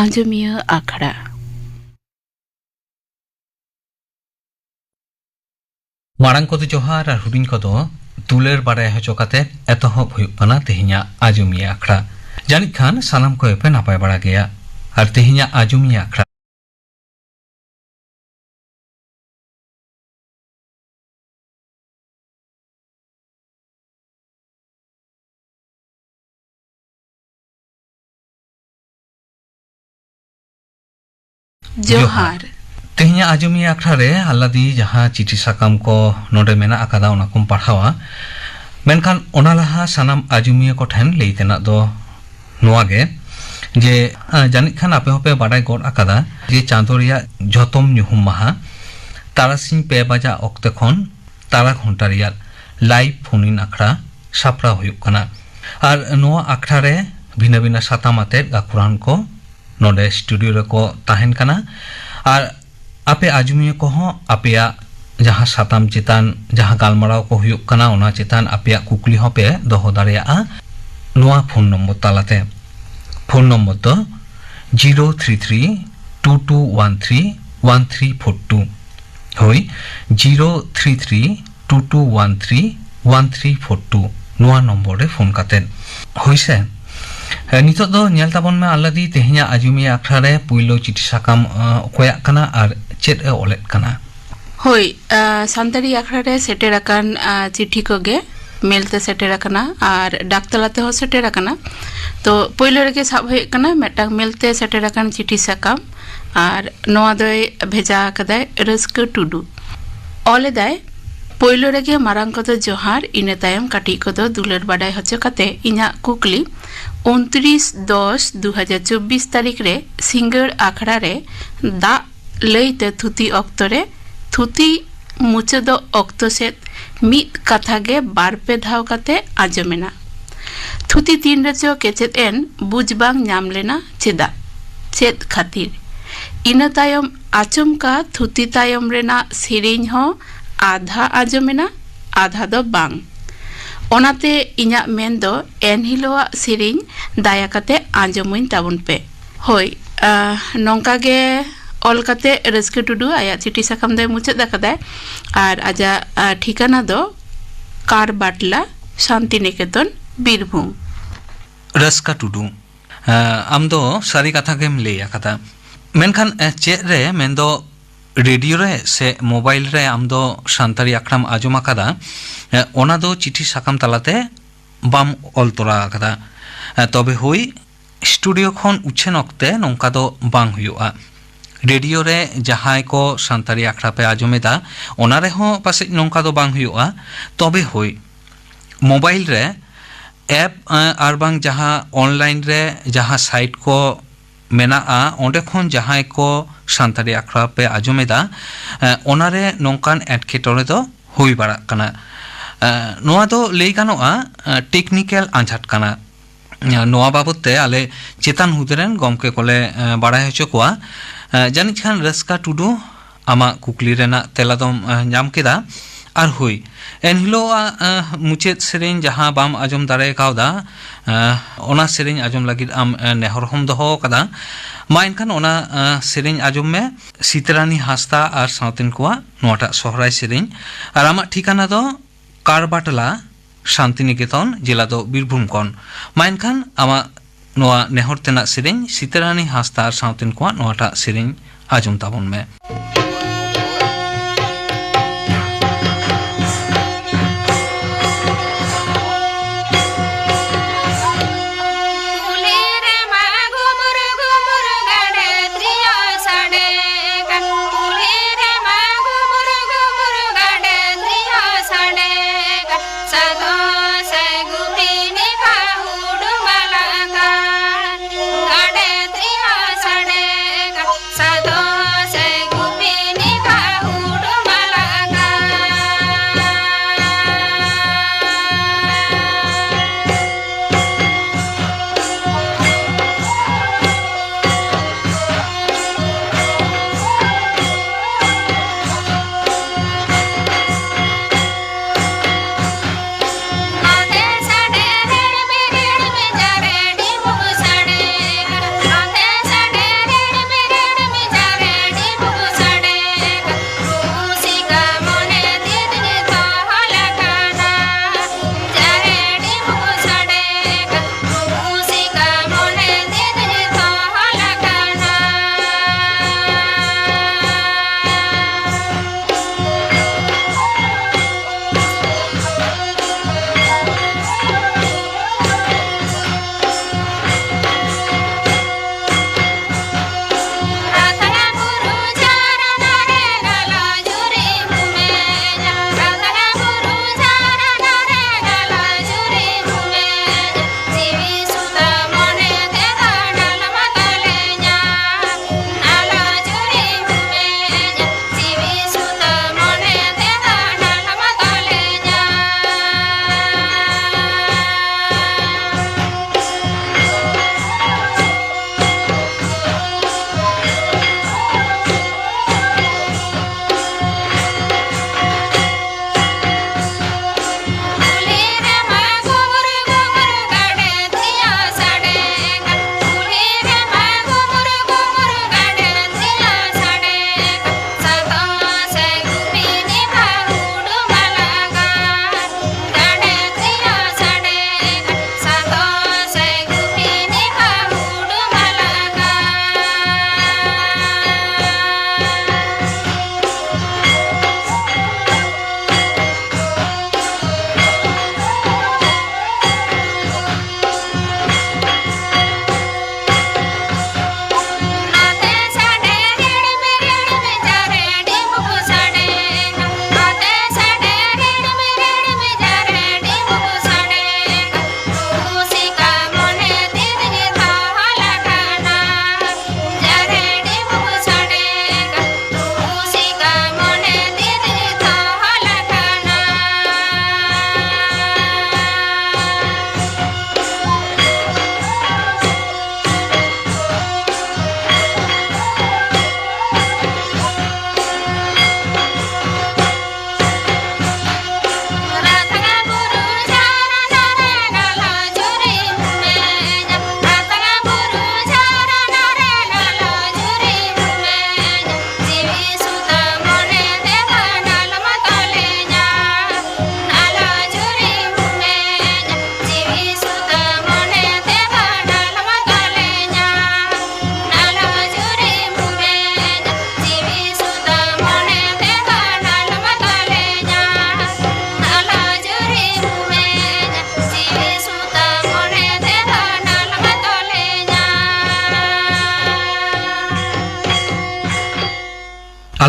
ᱟᱸᱡᱚᱢᱤᱭᱟᱹ ᱟᱠᱷᱲᱟ᱾ ᱢᱟᱲᱟᱝ ᱠᱚᱫᱚ ᱡᱚᱦᱟᱨ ᱟᱨ ᱦᱩᱰᱤᱧ ᱠᱚᱫᱚ ᱫᱩᱞᱟᱹᱲ ᱵᱟᱲᱟᱭ ᱦᱚᱪᱚ ᱠᱟᱛᱮ ᱮᱛᱚᱦᱚᱵ ᱦᱩᱭᱩᱜ ᱠᱟᱱᱟ ᱛᱮᱦᱮᱧᱟᱜ ᱟᱸᱡᱚᱢᱤᱭᱟᱹ ᱟᱠᱷᱲᱟ᱾ ᱡᱟᱹᱱᱤᱡ ᱠᱷᱟᱱ ᱥᱟᱱᱟᱢ ᱠᱚᱜᱮ ᱯᱮ ᱱᱟᱯᱟᱭ ᱵᱟᱲᱟ ᱜᱮᱭᱟ᱾ ᱟᱨ ᱛᱮᱦᱮᱧᱟᱜ ᱟᱸᱡᱚᱢᱤᱭᱟᱹ ᱟᱠᱷᱲᱟ ᱡᱚᱦᱟᱨ᱾ ᱡᱚᱦᱟᱨ᱾ ᱛᱮᱦᱮᱧᱟᱜ ᱟᱸᱡᱚᱢᱤᱭᱟᱹ ᱟᱠᱷᱲᱟ ᱨᱮ ᱟᱞᱞᱟᱫᱤ ᱡᱟᱦᱟᱸ ᱪᱤᱴᱷᱤ ᱥᱟᱠᱟᱢ ᱠᱚ ᱱᱚᱰᱮ ᱢᱮᱱᱟᱜ ᱟᱠᱟᱫᱟ, ᱚᱱᱟ ᱠᱚᱢ ᱯᱟᱲᱦᱟᱣᱟ᱾ ᱢᱮᱱᱠᱷᱟᱱ ᱚᱱᱟ ᱞᱟᱦᱟ ᱥᱟᱱᱟᱢ ᱟᱸᱡᱚᱢᱤᱭᱟᱹ ᱠᱚᱴᱷᱮᱱ ᱞᱟᱹᱭ ᱛᱮᱱᱟᱜ ᱫᱚ ᱱᱚᱣᱟ ᱜᱮ ᱡᱮ, ᱟ, ᱡᱟᱹᱱᱤᱡ ᱠᱷᱟᱱ ᱟᱯᱮ ᱦᱚᱸᱯᱮ ᱵᱟᱰᱟᱭ ᱜᱚᱫ ᱟᱠᱟᱫᱟ ᱡᱮ ᱪᱟᱸᱫᱚ ᱨᱮᱭᱟᱜ ᱡᱷᱚᱛᱚᱢ ᱧᱩᱦᱩᱢ ᱢᱟᱦᱟ ᱛᱟᱨᱟᱥᱤᱧ ᱯᱮ ᱵᱟᱡᱟᱜ ᱚᱠᱛᱮ ᱠᱷᱚᱱ ᱛᱟᱞᱟ ᱜᱷᱚᱱᱴᱟ ᱨᱮᱭᱟᱜ ᱞᱟᱭᱤᱵᱷ ᱯᱷᱳᱱ ᱤᱱ ᱟᱠᱷᱲᱟ ᱥᱟᱯᱲᱟᱣ ᱦᱩᱭᱩᱜ ᱠᱟᱱᱟ᱾ ᱟᱨ ᱱᱚᱣᱟ ᱟᱠᱷᱲᱟ ᱨᱮ ᱵᱷᱤᱱᱟᱹ ᱵᱷᱤᱱᱟᱹ ᱥᱟᱛᱟᱢ ᱟᱛᱮᱫ ᱜᱟᱹᱠᱷᱩᱲᱟᱱ ᱠᱚ ᱱᱚᱰᱮ ᱥᱴᱩᱰᱤᱭᱳ ᱨᱮᱠᱚ ᱛᱟᱦᱮᱱ ᱠᱟᱱᱟ᱾ ᱟᱨ ᱟᱯᱮ ᱟᱸᱡᱚᱢᱤᱭᱟᱹ ᱠᱚᱦᱚᱸ ᱟᱯᱮᱭᱟᱜ ᱡᱟᱦᱟᱸ ᱥᱟᱛᱟᱢ ᱪᱮᱛᱟᱱ ᱡᱟᱦᱟᱸ ᱜᱟᱞᱢᱟᱨᱟᱣ ᱠᱚ ᱦᱩᱭᱩᱜ ᱠᱟᱱᱟ, ᱚᱱᱟ ᱪᱮᱛᱟᱱ ᱟᱯᱮᱭᱟᱜ ᱠᱩᱠᱞᱤ ᱦᱚᱸᱯᱮ ᱫᱚᱦᱚ ᱫᱟᱲᱮᱭᱟᱜᱼᱟ ᱱᱚᱣᱟ ᱯᱷᱳᱱ ᱱᱚᱢᱵᱚᱨ ᱛᱟᱞᱟᱛᱮ᱾ ᱯᱷᱳᱱ ᱱᱚᱢᱵᱚᱨ ᱫᱚ zero three three two two one three one three four two. ᱦᱳᱭ, zero three three two two one three one three four two, ᱱᱚᱣᱟ ᱱᱚᱢᱵᱚᱨ ᱨᱮ ᱯᱷᱳᱱ ᱠᱟᱛᱮᱫ᱾ ᱦᱳᱭ ᱥᱮ? ᱮ, ᱱᱤᱛᱚᱜ ᱫᱚ ᱧᱮᱞ ᱛᱟᱵᱚᱱ ᱢᱮ ᱟᱞᱞᱟᱫᱤ, ᱛᱮᱦᱮᱧᱟᱜ ᱟᱸᱡᱚᱢᱤᱭᱟᱹ ᱟᱠᱷᱲᱟ ᱨᱮ ᱯᱩᱭᱞᱩ ᱪᱤᱴᱷᱤ ᱥᱟᱠᱟᱢ, ᱟ, ᱚᱠᱚᱭᱟᱜ ᱠᱟᱱᱟ ᱟᱨ ᱪᱮᱫ ᱮ ᱚᱞᱮᱫ ᱠᱟᱱᱟ? ᱦᱳᱭ, ᱟ, ᱥᱟᱱᱛᱟᱲᱤ ᱟᱠᱷᱲᱟ ᱨᱮ ᱥᱮᱴᱮᱨ ᱟᱠᱟᱱ, ᱟ, ᱪᱤᱴᱷᱤ ᱠᱚᱜᱮ ᱢᱮᱞ ᱛᱮ ᱥᱮᱴᱮᱨ ᱟᱠᱟᱱᱟ ᱟᱨ ᱰᱟᱠ ᱛᱟᱞᱟ ᱛᱮᱦᱚᱸ ᱥᱮᱴᱮᱨ ᱟᱠᱟᱱᱟ᱾ ᱛᱚ, ᱯᱳᱭᱞᱳ ᱨᱮᱜᱮ ᱥᱟᱵ ᱦᱩᱭᱩᱜ ᱠᱟᱱᱟ ᱢᱤᱫᱴᱟᱝ ᱢᱮᱞ ᱛᱮ ᱥᱮᱴᱮᱨ ᱟᱠᱟᱱ ᱪᱤᱴᱷᱤ ᱥᱟᱠᱟᱢ, ᱟᱨ ᱱᱚᱣᱟ ᱫᱚᱭ ᱵᱷᱮᱡᱟ ᱟᱠᱟᱫᱟᱭ ᱨᱟᱹᱥᱠᱟᱹ ᱴᱩᱰᱩ᱾ ᱚᱞ ᱮᱫᱟᱭ, ᱯᱳᱭᱞᱳ ᱨᱮᱜᱮ ᱢᱟᱨᱟᱝ ᱠᱚᱫᱚ ᱡᱚᱦᱟᱨ, ᱤᱱᱟᱹ ᱛᱟᱭᱚᱢ ᱠᱟᱹᱴᱤᱡ ᱠᱚᱫᱚ ᱫᱩᱞᱟᱹᱲ ᱵᱟᱰᱟᱭ ᱦᱚᱪᱚ ᱠᱟᱛᱮ ᱤᱧᱟᱹᱜ ᱠᱩᱠᱞᱤ, ᱩᱱᱛᱨᱤᱥ ᱫᱚᱥ ᱫᱩ ᱦᱟᱡᱟᱨ ᱪᱚᱵᱵᱤᱥ ᱛᱟᱹᱨᱤᱠᱷ ᱨᱮ ᱥᱤᱸᱜᱟᱹᱲ ᱟᱠᱷᱲᱟ ᱨᱮ ᱫᱟᱜ ᱞᱟᱹᱭᱛᱮ ᱛᱷᱩᱛᱤ ᱚᱠᱛᱚ ᱨᱮ ᱛᱷᱩᱛᱤ ᱢᱩᱪᱟᱹᱫᱚᱜ ᱚᱠᱛᱚ ᱥᱮᱫ ᱢᱤᱫ ᱠᱟᱛᱷᱟ ᱜᱮ ᱵᱟᱨ ᱯᱮ ᱫᱷᱟᱣ ᱠᱟᱛᱮ ᱟᱸᱡᱚᱢᱮᱱᱟ᱾ ᱛᱷᱩᱛᱤ ᱛᱤᱱ ᱨᱮᱪᱚ ᱠᱮᱪᱮᱫ ᱮᱱ, ᱵᱩᱡᱽ ᱵᱟᱝ ᱧᱟᱢ ᱞᱮᱱᱟ ᱪᱮᱫᱟᱜ, ᱪᱮᱫ ᱠᱷᱟᱹᱛᱤᱨ᱾ ᱤᱱᱟᱹ ᱛᱟᱭᱚᱢ ᱟᱪᱚᱢᱠᱟ ᱛᱷᱩᱛᱤ ᱛᱟᱭᱚᱢ ᱨᱮᱱᱟᱜ ᱥᱮᱨᱮᱧ ᱦᱚᱸ ᱟᱫᱷᱟ ᱟᱸᱡᱚᱢᱮᱱᱟ, ᱟᱫᱷᱟ ᱫᱚ ᱵᱟᱝ᱾ ᱚᱱᱟᱛᱮ ᱤᱧᱟᱹᱜ ᱢᱮᱱ ᱫᱚ ᱮᱱᱦᱤᱞᱳᱜᱟᱜ ᱥᱮᱨᱮᱧ ᱫᱟᱭᱟ ᱠᱟᱛᱮ ᱟᱸᱡᱚᱢᱟᱹᱧ ᱛᱟᱵᱚᱱ ᱯᱮ᱾ ᱦᱳᱭ, ᱟᱦ, ᱱᱚᱝᱠᱟ ᱜᱮ ᱚᱞ ᱠᱟᱛᱮ ᱨᱟᱹᱥᱠᱟᱹ ᱴᱩᱰᱩ ᱟᱭᱟᱜ ᱪᱤᱴᱷᱤ ᱥᱟᱠᱟᱢ ᱫᱚᱭ ᱢᱩᱪᱟᱹᱫ ᱟᱠᱟᱫᱟᱭ᱾ ᱟᱨ ᱟᱡᱟᱜ, ᱟᱦ, ᱴᱷᱤᱠᱟᱹᱱᱟ ᱫᱚ ᱠᱟᱨ ᱵᱟᱴᱞᱟ, ᱥᱟᱱᱛᱤᱱᱤᱠᱮᱛᱚᱱ, ᱵᱤᱨᱵᱷᱩᱢ᱾ ᱨᱟᱹᱥᱠᱟᱹ ᱴᱩᱰᱩ, ᱟᱢ ᱫᱚ ᱥᱟᱹᱨᱤ ᱠᱟᱛᱷᱟ ᱜᱮᱢ ᱞᱟᱹᱭ ᱟᱠᱟᱫᱟ᱾ ᱢᱮᱱᱠᱷᱟᱱ, ᱪᱮᱫ ᱨᱮ, ᱢᱮᱱᱫᱚ ᱨᱮᱰᱤᱭᱳ ᱨᱮ ᱥᱮ ᱢᱳᱵᱟᱭᱤᱞ ᱨᱮ ᱟᱢ ᱫᱚ ᱥᱟᱱᱛᱟᱲᱤ ᱟᱠᱷᱲᱟᱢ ᱟᱸᱡᱚᱢ ᱟᱠᱟᱫᱟ, ᱚᱱᱟ ᱫᱚ ᱪᱤᱴᱷᱤ ᱥᱟᱠᱟᱢ ᱛᱟᱞᱟᱛᱮ ᱵᱟᱢ ᱚᱞ ᱛᱚᱨᱟ ᱟᱠᱟᱫᱟ᱾ ᱛᱚᱵᱮ ᱦᱳᱭ, ᱥᱴᱩᱰᱤᱭᱳ ᱠᱷᱚᱱ ᱩᱪᱷᱟᱹᱱ ᱚᱠᱛᱮ ᱱᱚᱝᱠᱟ ᱫᱚ ᱵᱟᱝ ᱦᱩᱭᱩᱜᱼᱟ᱾ ᱨᱮᱰᱤᱭᱳ ᱨᱮ ᱡᱟᱦᱟᱸᱭ ᱠᱚ ᱥᱟᱱᱛᱟᱲᱤ ᱟᱠᱷᱲᱟ ᱯᱮ ᱟᱸᱡᱚᱢ ᱮᱫᱟ, ᱚᱱᱟ ᱨᱮᱦᱚᱸ ᱯᱟᱥᱮᱡ ᱱᱚᱝᱠᱟ ᱫᱚ ᱵᱟᱝ ᱦᱩᱭᱩᱜᱼᱟ᱾ ᱛᱚᱵᱮ ᱦᱳᱭ, ᱢᱳᱵᱟᱭᱤᱞ ᱨᱮ ᱮᱯ, ᱟᱨ ᱵᱟᱝ ᱡᱟᱦᱟᱸ ᱚᱱᱞᱟᱭᱤᱱ ᱨᱮ ᱡᱟᱦᱟᱸ ᱥᱟᱭᱤᱴ ᱠᱚ ᱢᱮᱱᱟᱜᱼᱟ, ᱚᱸᱰᱮ ᱠᱷᱚᱱ ᱡᱟᱦᱟᱸᱭ ᱠᱚ ᱥᱟᱱᱛᱟᱲᱤ ᱟᱠᱷᱲᱟ ᱯᱮ ᱟᱸᱡᱚᱢ ᱮᱫᱟ, ᱚᱱᱟᱨᱮ ᱱᱚᱝᱠᱟᱱ ᱮᱴᱠᱮᱴᱚᱬᱮ ᱫᱚ ᱦᱩᱭ ᱵᱟᱲᱟᱜ ᱠᱟᱱᱟ᱾ ᱱᱚᱣᱟ ᱫᱚ ᱞᱟᱹᱭ ᱜᱟᱱᱚᱜᱼᱟ, ᱴᱮᱠᱱᱤᱠᱮᱞ ᱟᱸᱡᱷᱟᱴ ᱠᱟᱱᱟ᱾ ᱱᱚᱣᱟ ᱵᱟᱵᱚᱫ ᱛᱮ ᱟᱞᱮ ᱪᱮᱛᱟᱱ ᱦᱩᱫᱟᱹ ᱨᱮᱱ ᱜᱚᱢᱠᱮ ᱠᱚᱞᱮ, ᱮ, ᱵᱟᱲᱟᱭ ᱦᱚᱪᱚ ᱠᱚᱣᱟ᱾ ᱮ, ᱡᱟᱹᱱᱤᱡ ᱠᱷᱟᱱ ᱨᱟᱹᱥᱠᱟ ᱴᱩᱰᱩ, ᱟᱢᱟᱜ ᱠᱩᱠᱞᱤ ᱨᱮᱱᱟᱜ ᱛᱮᱞᱟ ᱫᱚᱢ, ᱮ, ᱧᱟᱢ ᱠᱮᱫᱟ᱾ ᱟᱨ ᱦᱳᱭ, ᱮᱱᱦᱤᱞᱳᱜ ᱟᱜ, ᱮ, ᱢᱩᱪᱟᱹᱫ ᱥᱮᱨᱮᱧ ᱡᱟᱦᱟᱸ ᱵᱟᱢ ᱟᱸᱡᱚᱢ ᱫᱟᱲᱮ ᱠᱟᱣᱫᱟ, ᱮ, ᱚᱱᱟ ᱥᱮᱨᱮᱧ ᱟᱸᱡᱚᱢ ᱞᱟᱹᱜᱤᱫ ᱟᱢ, ᱮ, ᱱᱮᱦᱚᱨ ᱦᱚᱸᱢ ᱫᱚᱦᱚ ᱟᱠᱟᱫᱟ᱾ ᱢᱟ ᱮᱱᱠᱷᱟᱱ ᱚᱱᱟ, ᱮ, ᱥᱮᱨᱮᱧ ᱟᱸᱡᱚᱢ ᱢᱮ, ᱥᱤᱛᱨᱟᱱᱤ ᱦᱟᱸᱥᱫᱟ ᱟᱨ ᱥᱟᱶᱛᱮᱱ ᱠᱚᱣᱟᱜ ᱱᱚᱣᱟᱴᱟᱜ ᱥᱚᱦᱨᱟᱭ ᱥᱮᱨᱮᱧ᱾ ᱟᱨ ᱟᱢᱟᱜ ᱴᱷᱤᱠᱟᱱᱟ ᱫᱚ ᱠᱟᱨᱵᱟᱴᱞᱟ, ᱥᱟᱱᱛᱤᱱᱤᱠᱮᱛᱚᱱ, ᱡᱮᱞᱟ ᱫᱚ ᱵᱤᱨᱵᱷᱩᱢ ᱠᱷᱚᱱ᱾ ᱢᱟ ᱮᱱᱠᱷᱟᱱ ᱟᱢᱟᱜ ᱱᱚᱣᱟ ᱱᱮᱦᱚᱨ ᱛᱮᱱᱟᱜ ᱥᱮᱨᱮᱧ, ᱥᱤᱛᱟᱹᱨᱟᱱᱤ ᱦᱟᱸᱥᱫᱟ ᱟᱨ ᱥᱟᱶᱛᱮᱱ ᱠᱚᱣᱟᱜ ᱱᱚᱣᱟᱴᱟᱜ ᱥᱮᱨᱮᱧ ᱟᱸᱡᱚᱢ ᱛᱟᱵᱚᱱ ᱢᱮ᱾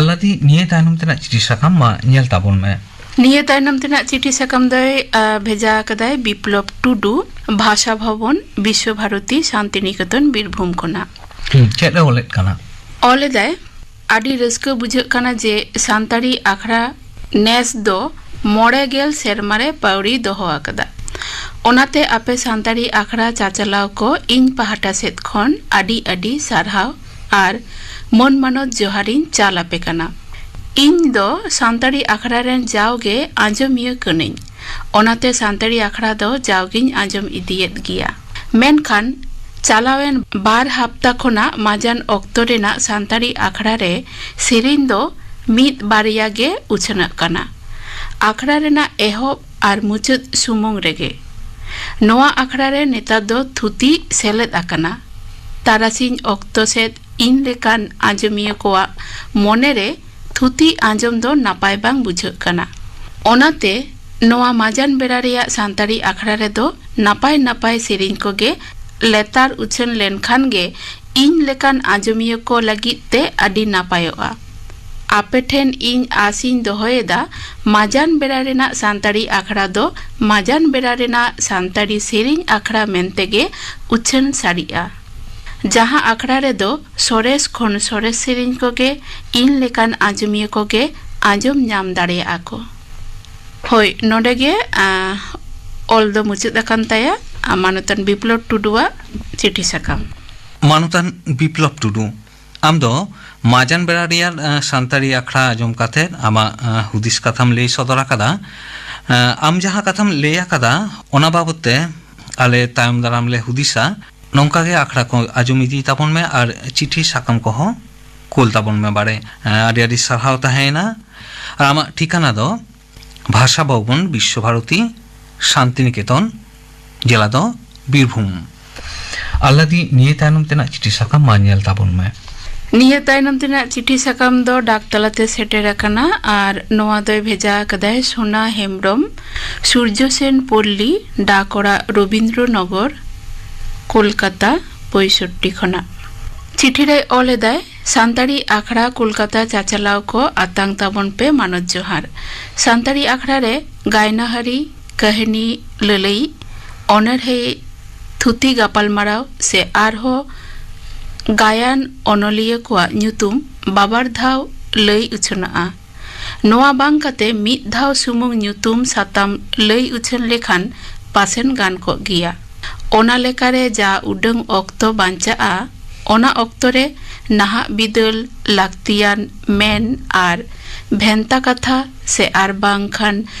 ᱟᱞᱞᱟᱫᱤ, ᱱᱤᱭᱟᱹ ᱛᱟᱭᱱᱚᱢ ᱛᱮᱱᱟᱜ ᱪᱤᱴᱷᱤ ᱥᱟᱠᱟᱢ ᱢᱟ ᱧᱮᱞ ᱛᱟᱵᱚᱱ ᱢᱮ᱾ ᱱᱤᱭᱟᱹ ᱛᱟᱭᱱᱚᱢ ᱛᱮᱱᱟᱜ ᱪᱤᱴᱷᱤ ᱥᱟᱠᱟᱢ ᱫᱚᱭ ᱟ, ᱵᱷᱮᱡᱟ ᱟᱠᱟᱫᱟᱭ ᱵᱤᱯᱞᱚᱵ ᱴᱩᱰᱩ, ᱵᱷᱟᱥᱟ ᱵᱷᱚᱵᱚᱱ, ᱵᱤᱥᱥᱚ ᱵᱷᱟᱨᱚᱛᱤ, ᱥᱟᱱᱛᱤᱱᱤᱠᱮᱛᱚᱱ, ᱵᱤᱨᱵᱷᱩᱢ ᱠᱷᱚᱱᱟᱜ᱾ ᱦᱩᱸ, ᱪᱮᱫ ᱮ ᱚᱞᱮᱫ ᱠᱟᱱᱟ? ᱚᱞ ᱮᱫᱟᱭ, ᱟᱹᱰᱤ ᱨᱟᱹᱥᱠᱟᱹ ᱵᱩᱡᱷᱟᱹᱜ ᱠᱟᱱᱟ ᱡᱮ ᱥᱟᱱᱛᱟᱲᱤ ᱟᱠᱷᱲᱟ ᱱᱮᱥ ᱫᱚ ᱢᱚᱬᱮ ᱜᱮᱞ ᱥᱮᱨᱢᱟ ᱨᱮ ᱯᱟᱹᱣᱲᱤ ᱫᱚᱦᱚ ᱟᱠᱟᱫᱟ᱾ ᱚᱱᱟᱛᱮ ᱟᱯᱮ ᱥᱟᱱᱛᱟᱲᱤ ᱟᱠᱷᱲᱟ ᱪᱟᱪᱟᱞᱟᱣ ᱠᱚ ᱤᱧ ᱯᱟᱦᱴᱟ ᱥᱮᱫ ᱠᱷᱚᱱ ᱟᱹᱰᱤ ᱟᱹᱰᱤ ᱥᱟᱨᱦᱟᱣ ᱟᱨ ᱢᱟᱹᱱ ᱢᱟᱱᱚᱛ ᱡᱚᱦᱟᱨᱤᱧ ᱪᱟᱞ ᱟᱯᱮ ᱠᱟᱱᱟ᱾ ᱤᱧ ᱫᱚ ᱥᱟᱱᱛᱟᱲᱤ ᱟᱠᱷᱲᱟ ᱨᱮᱱ ᱡᱟᱣᱜᱮ ᱟᱸᱡᱚᱢᱤᱭᱟᱹ ᱠᱟᱹᱱᱟᱹᱧ, ᱚᱱᱟᱛᱮ ᱥᱟᱱᱛᱟᱲᱤ ᱟᱠᱷᱲᱟ ᱫᱚ ᱡᱟᱣᱜᱤᱧ ᱟᱸᱡᱚᱢ ᱤᱫᱤᱭᱮᱫ ᱜᱮᱭᱟ᱾ ᱢᱮᱱᱠᱷᱟᱱ ᱪᱟᱞᱟᱣᱮᱱ ᱵᱟᱨ ᱦᱟᱯᱛᱟ ᱠᱷᱚᱱᱟᱜ ᱢᱟᱡᱟᱱ ᱚᱠᱛᱚ ᱨᱮᱱᱟᱜ ᱥᱟᱱᱛᱟᱲᱤ ᱟᱠᱷᱲᱟ ᱨᱮ ᱥᱮᱨᱮᱧ ᱫᱚ ᱢᱤᱫ ᱵᱟᱨᱭᱟ ᱜᱮ ᱩᱪᱷᱟᱹᱱᱚᱜ ᱠᱟᱱᱟ᱾ ᱟᱠᱷᱲᱟ ᱨᱮᱱᱟᱜ ᱮᱦᱚᱵ ᱟᱨ ᱢᱩᱪᱟᱹᱫ ᱥᱩᱢᱩᱝ ᱨᱮᱜᱮ᱾ ᱱᱚᱣᱟ ᱟᱠᱷᱲᱟ ᱨᱮ ᱱᱮᱛᱟᱨ ᱫᱚ ᱛᱷᱩᱛᱤ ᱥᱮᱞᱮᱫ ᱟᱠᱟᱱᱟ᱾ ᱛᱟᱨᱟᱥᱤᱧ ᱚᱠᱛᱚ ᱥᱮᱫ ᱤᱧ ᱞᱮᱠᱟᱱ ᱟᱸᱡᱚᱢᱤᱭᱟᱹ ᱠᱚᱣᱟᱜ ᱢᱚᱱᱮ ᱨᱮ ᱛᱷᱩᱛᱤ ᱟᱸᱡᱚᱢ ᱫᱚ ᱱᱟᱯᱟᱭ ᱵᱟᱝ ᱵᱩᱡᱷᱟᱹᱜ ᱠᱟᱱᱟ᱾ ᱚᱱᱟᱛᱮ ᱱᱚᱣᱟ ᱢᱟᱡᱟᱱ ᱵᱮᱲᱟ ᱨᱮᱭᱟᱜ ᱥᱟᱱᱛᱟᱲᱤ ᱟᱠᱷᱲᱟ ᱨᱮᱫᱚ ᱱᱟᱯᱟᱭ ᱱᱟᱯᱟᱭ ᱥᱮᱨᱮᱧ ᱠᱚᱜᱮ ᱞᱮᱛᱟᱲ ᱩᱪᱷᱟᱹᱱ ᱞᱮᱱᱠᱷᱟᱱ ᱜᱮ ᱤᱧ ᱞᱮᱠᱟᱱ ᱟᱸᱡᱚᱢᱤᱭᱟᱹ ᱠᱚ ᱞᱟᱹᱜᱤᱫ ᱛᱮ ᱟᱹᱰᱤ ᱱᱟᱯᱟᱭᱚᱜᱼᱟ᱾ ᱟᱯᱮ ᱴᱷᱮᱱ ᱤᱧ ᱟᱥ ᱤᱧ ᱫᱚᱦᱚᱭᱮᱫᱟ, ᱢᱟᱡᱟᱱ ᱵᱮᱲᱟ ᱨᱮᱱᱟᱜ ᱥᱟᱱᱛᱟᱲᱤ ᱟᱠᱷᱲᱟ ᱫᱚ ᱢᱟᱡᱟᱱ ᱵᱮᱲᱟ ᱨᱮᱱᱟᱜ ᱥᱟᱱᱛᱟᱲᱤ ᱥᱮᱨᱮᱧ ᱟᱠᱷᱲᱟ ᱢᱮᱱᱛᱮ ᱜᱮ ᱩᱪᱷᱟᱹᱱ ᱥᱟᱹᱨᱤᱜᱼᱟ, ᱡᱟᱦᱟᱸ ᱟᱠᱷᱲᱟ ᱨᱮᱫᱚ ᱥᱚᱨᱮᱥ ᱠᱷᱚᱱ ᱥᱚᱨᱮᱥ ᱥᱮᱨᱮᱧ ᱠᱚᱜᱮ ᱤᱧ ᱞᱮᱠᱟᱱ ᱟᱸᱡᱚᱢᱤᱭᱟᱹ ᱠᱚᱜᱮ ᱟᱸᱡᱚᱢ ᱧᱟᱢ ᱫᱟᱲᱮᱭᱟᱜᱼᱟ ᱠᱚ᱾ ᱦᱳᱭ, ᱱᱚᱰᱮ ᱜᱮ, ᱟ, ᱚᱞ ᱫᱚ ᱢᱩᱪᱟᱹᱫ ᱟᱠᱟᱱ ᱛᱟᱭᱟ, ᱟ, ᱢᱟᱱᱚᱛᱟᱱ ᱵᱤᱯᱞᱚᱵ ᱴᱩᱰᱩᱣᱟᱜ ᱪᱤᱴᱷᱤ ᱥᱟᱠᱟᱢ᱾ ᱢᱟᱱᱚᱛᱟᱱ ᱵᱤᱯᱞᱚᱵ ᱴᱩᱰᱩ, ᱟᱢ ᱫᱚ ᱢᱟᱡᱟᱱ ᱵᱮᱲᱟ ᱨᱮᱭᱟᱜ, ᱟ, ᱥᱟᱱᱛᱟᱲᱤ ᱟᱠᱷᱲᱟ ᱟᱸᱡᱚᱢ ᱠᱟᱛᱮ ᱟᱢᱟᱜ, ᱟ, ᱦᱩᱫᱤᱥ ᱠᱟᱛᱷᱟᱢ ᱞᱟᱹᱭ ᱥᱚᱫᱚᱨ ᱟᱠᱟᱫᱟ᱾ ᱟ, ᱟᱢ ᱡᱟᱦᱟᱸ ᱠᱟᱛᱷᱟᱢ ᱞᱟᱹᱭ ᱟᱠᱟᱫᱟ, ᱚᱱᱟ ᱵᱟᱵᱚᱛ ᱛᱮ ᱟᱞᱮ ᱛᱟᱭᱚᱢ ᱫᱟᱨᱟᱢ ᱞᱮ ᱦᱩᱫᱤᱥᱟ᱾ ᱱᱚᱝᱠᱟ ᱜᱮ ᱟᱠᱷᱲᱟ ᱠᱚ ᱟᱸᱡᱚᱢ ᱤᱫᱤ ᱛᱟᱵᱚᱱ ᱢᱮ ᱟᱨ ᱪᱤᱴᱷᱤ ᱥᱟᱠᱟᱢ ᱠᱚᱦᱚᱸ ᱠᱩᱞ ᱛᱟᱵᱚᱱ ᱢᱮ ᱵᱟᱲᱮ᱾ ᱟᱹᱰᱤ ᱟᱹᱰᱤ ᱥᱟᱨᱦᱟᱣ ᱛᱟᱦᱮᱸᱭᱮᱱᱟ᱾ ᱟᱨ ᱟᱢᱟᱜ ᱴᱷᱤᱠᱟᱱᱟ ᱫᱚ ᱵᱷᱟᱥᱟ ᱵᱷᱚᱵᱚᱱ, ᱵᱤᱥᱥᱚ ᱵᱷᱟᱨᱚᱛᱤ, ᱥᱟᱱᱛᱤᱱᱤᱠᱮᱛᱚᱱ, ᱡᱮᱞᱟ ᱫᱚ ᱵᱤᱨᱵᱷᱩᱢ᱾ ᱟᱞᱞᱟᱫᱤ, ᱱᱤᱭᱟᱹ ᱛᱟᱭᱱᱚᱢ ᱛᱮᱱᱟᱜ ᱪᱤᱴᱷᱤ ᱥᱟᱠᱟᱢ ᱢᱟ ᱧᱮᱞ ᱛᱟᱵᱚᱱ ᱢᱮ᱾ ᱱᱤᱭᱟᱹ ᱛᱟᱭᱱᱚᱢ ᱛᱮᱱᱟᱜ ᱪᱤᱴᱷᱤ ᱥᱟᱠᱟᱢ ᱫᱚ ᱰᱟᱠ ᱛᱟᱞᱟᱛᱮ ᱥᱮᱴᱮᱨ ᱟᱠᱟᱱᱟ ᱟᱨ ᱱᱚᱣᱟ ᱫᱚᱭ ᱵᱷᱮᱡᱟ ᱟᱠᱟᱫᱟᱭ ᱥᱳᱱᱟ ᱦᱮᱢᱵᱽᱨᱚᱢ, ᱥᱩᱨᱡᱚ ᱥᱮᱱ ᱯᱚᱞᱞᱤ, ᱰᱟᱠ ᱚᱲᱟᱜ ᱨᱚᱵᱤᱱᱫᱨᱚ ᱱᱚᱜᱚᱨ, ᱠᱳᱞᱠᱟᱛᱟ, ᱯᱚᱸᱭᱥᱚᱴᱴᱤ ᱠᱷᱚᱱᱟᱜ᱾ ᱪᱤᱴᱷᱤ ᱨᱮᱭ ᱚᱞ ᱮᱫᱟᱭ, ᱥᱟᱱᱛᱟᱲᱤ ᱟᱠᱷᱲᱟ ᱠᱳᱞᱠᱟᱛᱟ ᱪᱟᱪᱟᱞᱟᱣ ᱠᱚ ᱟᱛᱟᱝ ᱛᱟᱵᱚᱱ ᱯᱮ ᱢᱟᱱᱚᱛ ᱡᱚᱦᱟᱨ᱾ ᱥᱟᱱᱛᱟᱲᱤ ᱟᱠᱷᱲᱟ ᱨᱮ ᱜᱟᱭᱱᱟᱦᱟᱨᱤ, ᱠᱟᱹᱦᱱᱤ ᱞᱟᱹᱞᱟᱹᱭᱤᱡ, ᱚᱱᱚᱬᱦᱮ, ᱛᱷᱩᱛᱤ ᱜᱟᱯᱟᱞᱢᱟᱨᱟᱣ ᱥᱮ ᱟᱨᱦᱚᱸ ᱜᱟᱭᱟᱱ ᱚᱱᱚᱞᱤᱭᱟᱹ ᱠᱚᱣᱟᱜ ᱧᱩᱛᱩᱢ ᱵᱟᱵᱟᱨ ᱫᱷᱟᱣ ᱞᱟᱹᱭ ᱩᱪᱷᱟᱹᱱᱚᱜᱼᱟ᱾ ᱱᱚᱣᱟ ᱵᱟᱝ ᱠᱟᱛᱮ ᱢᱤᱫ ᱫᱷᱟᱣ ᱥᱩᱢᱩᱝ ᱧᱩᱛᱩᱢ ᱥᱟᱛᱟᱢ ᱞᱟᱹᱭ ᱩᱪᱷᱟᱹᱱ ᱞᱮᱠᱷᱟᱱ ᱯᱟᱥᱮᱱ ᱜᱟᱱ ᱠᱚᱜ ᱜᱮᱭᱟ᱾ ᱚᱱᱟ ᱞᱮᱠᱟᱨᱮ ᱡᱟ ᱩᱰᱟᱹᱝ ᱚᱠᱛᱚ ᱵᱟᱧᱪᱟᱜᱼᱟ, ᱚᱱᱟ ᱚᱠᱛᱚ ᱨᱮ ᱱᱟᱦᱟᱜ ᱵᱤᱫᱟᱹᱞ ᱞᱟᱹᱠᱛᱤᱭᱟᱱ ᱢᱮᱱ ᱟᱨ ᱵᱷᱮᱱᱛᱟ ᱠᱟᱛᱷᱟ ᱥᱮ ᱟᱨ ᱵᱟᱝᱠᱷᱟᱱ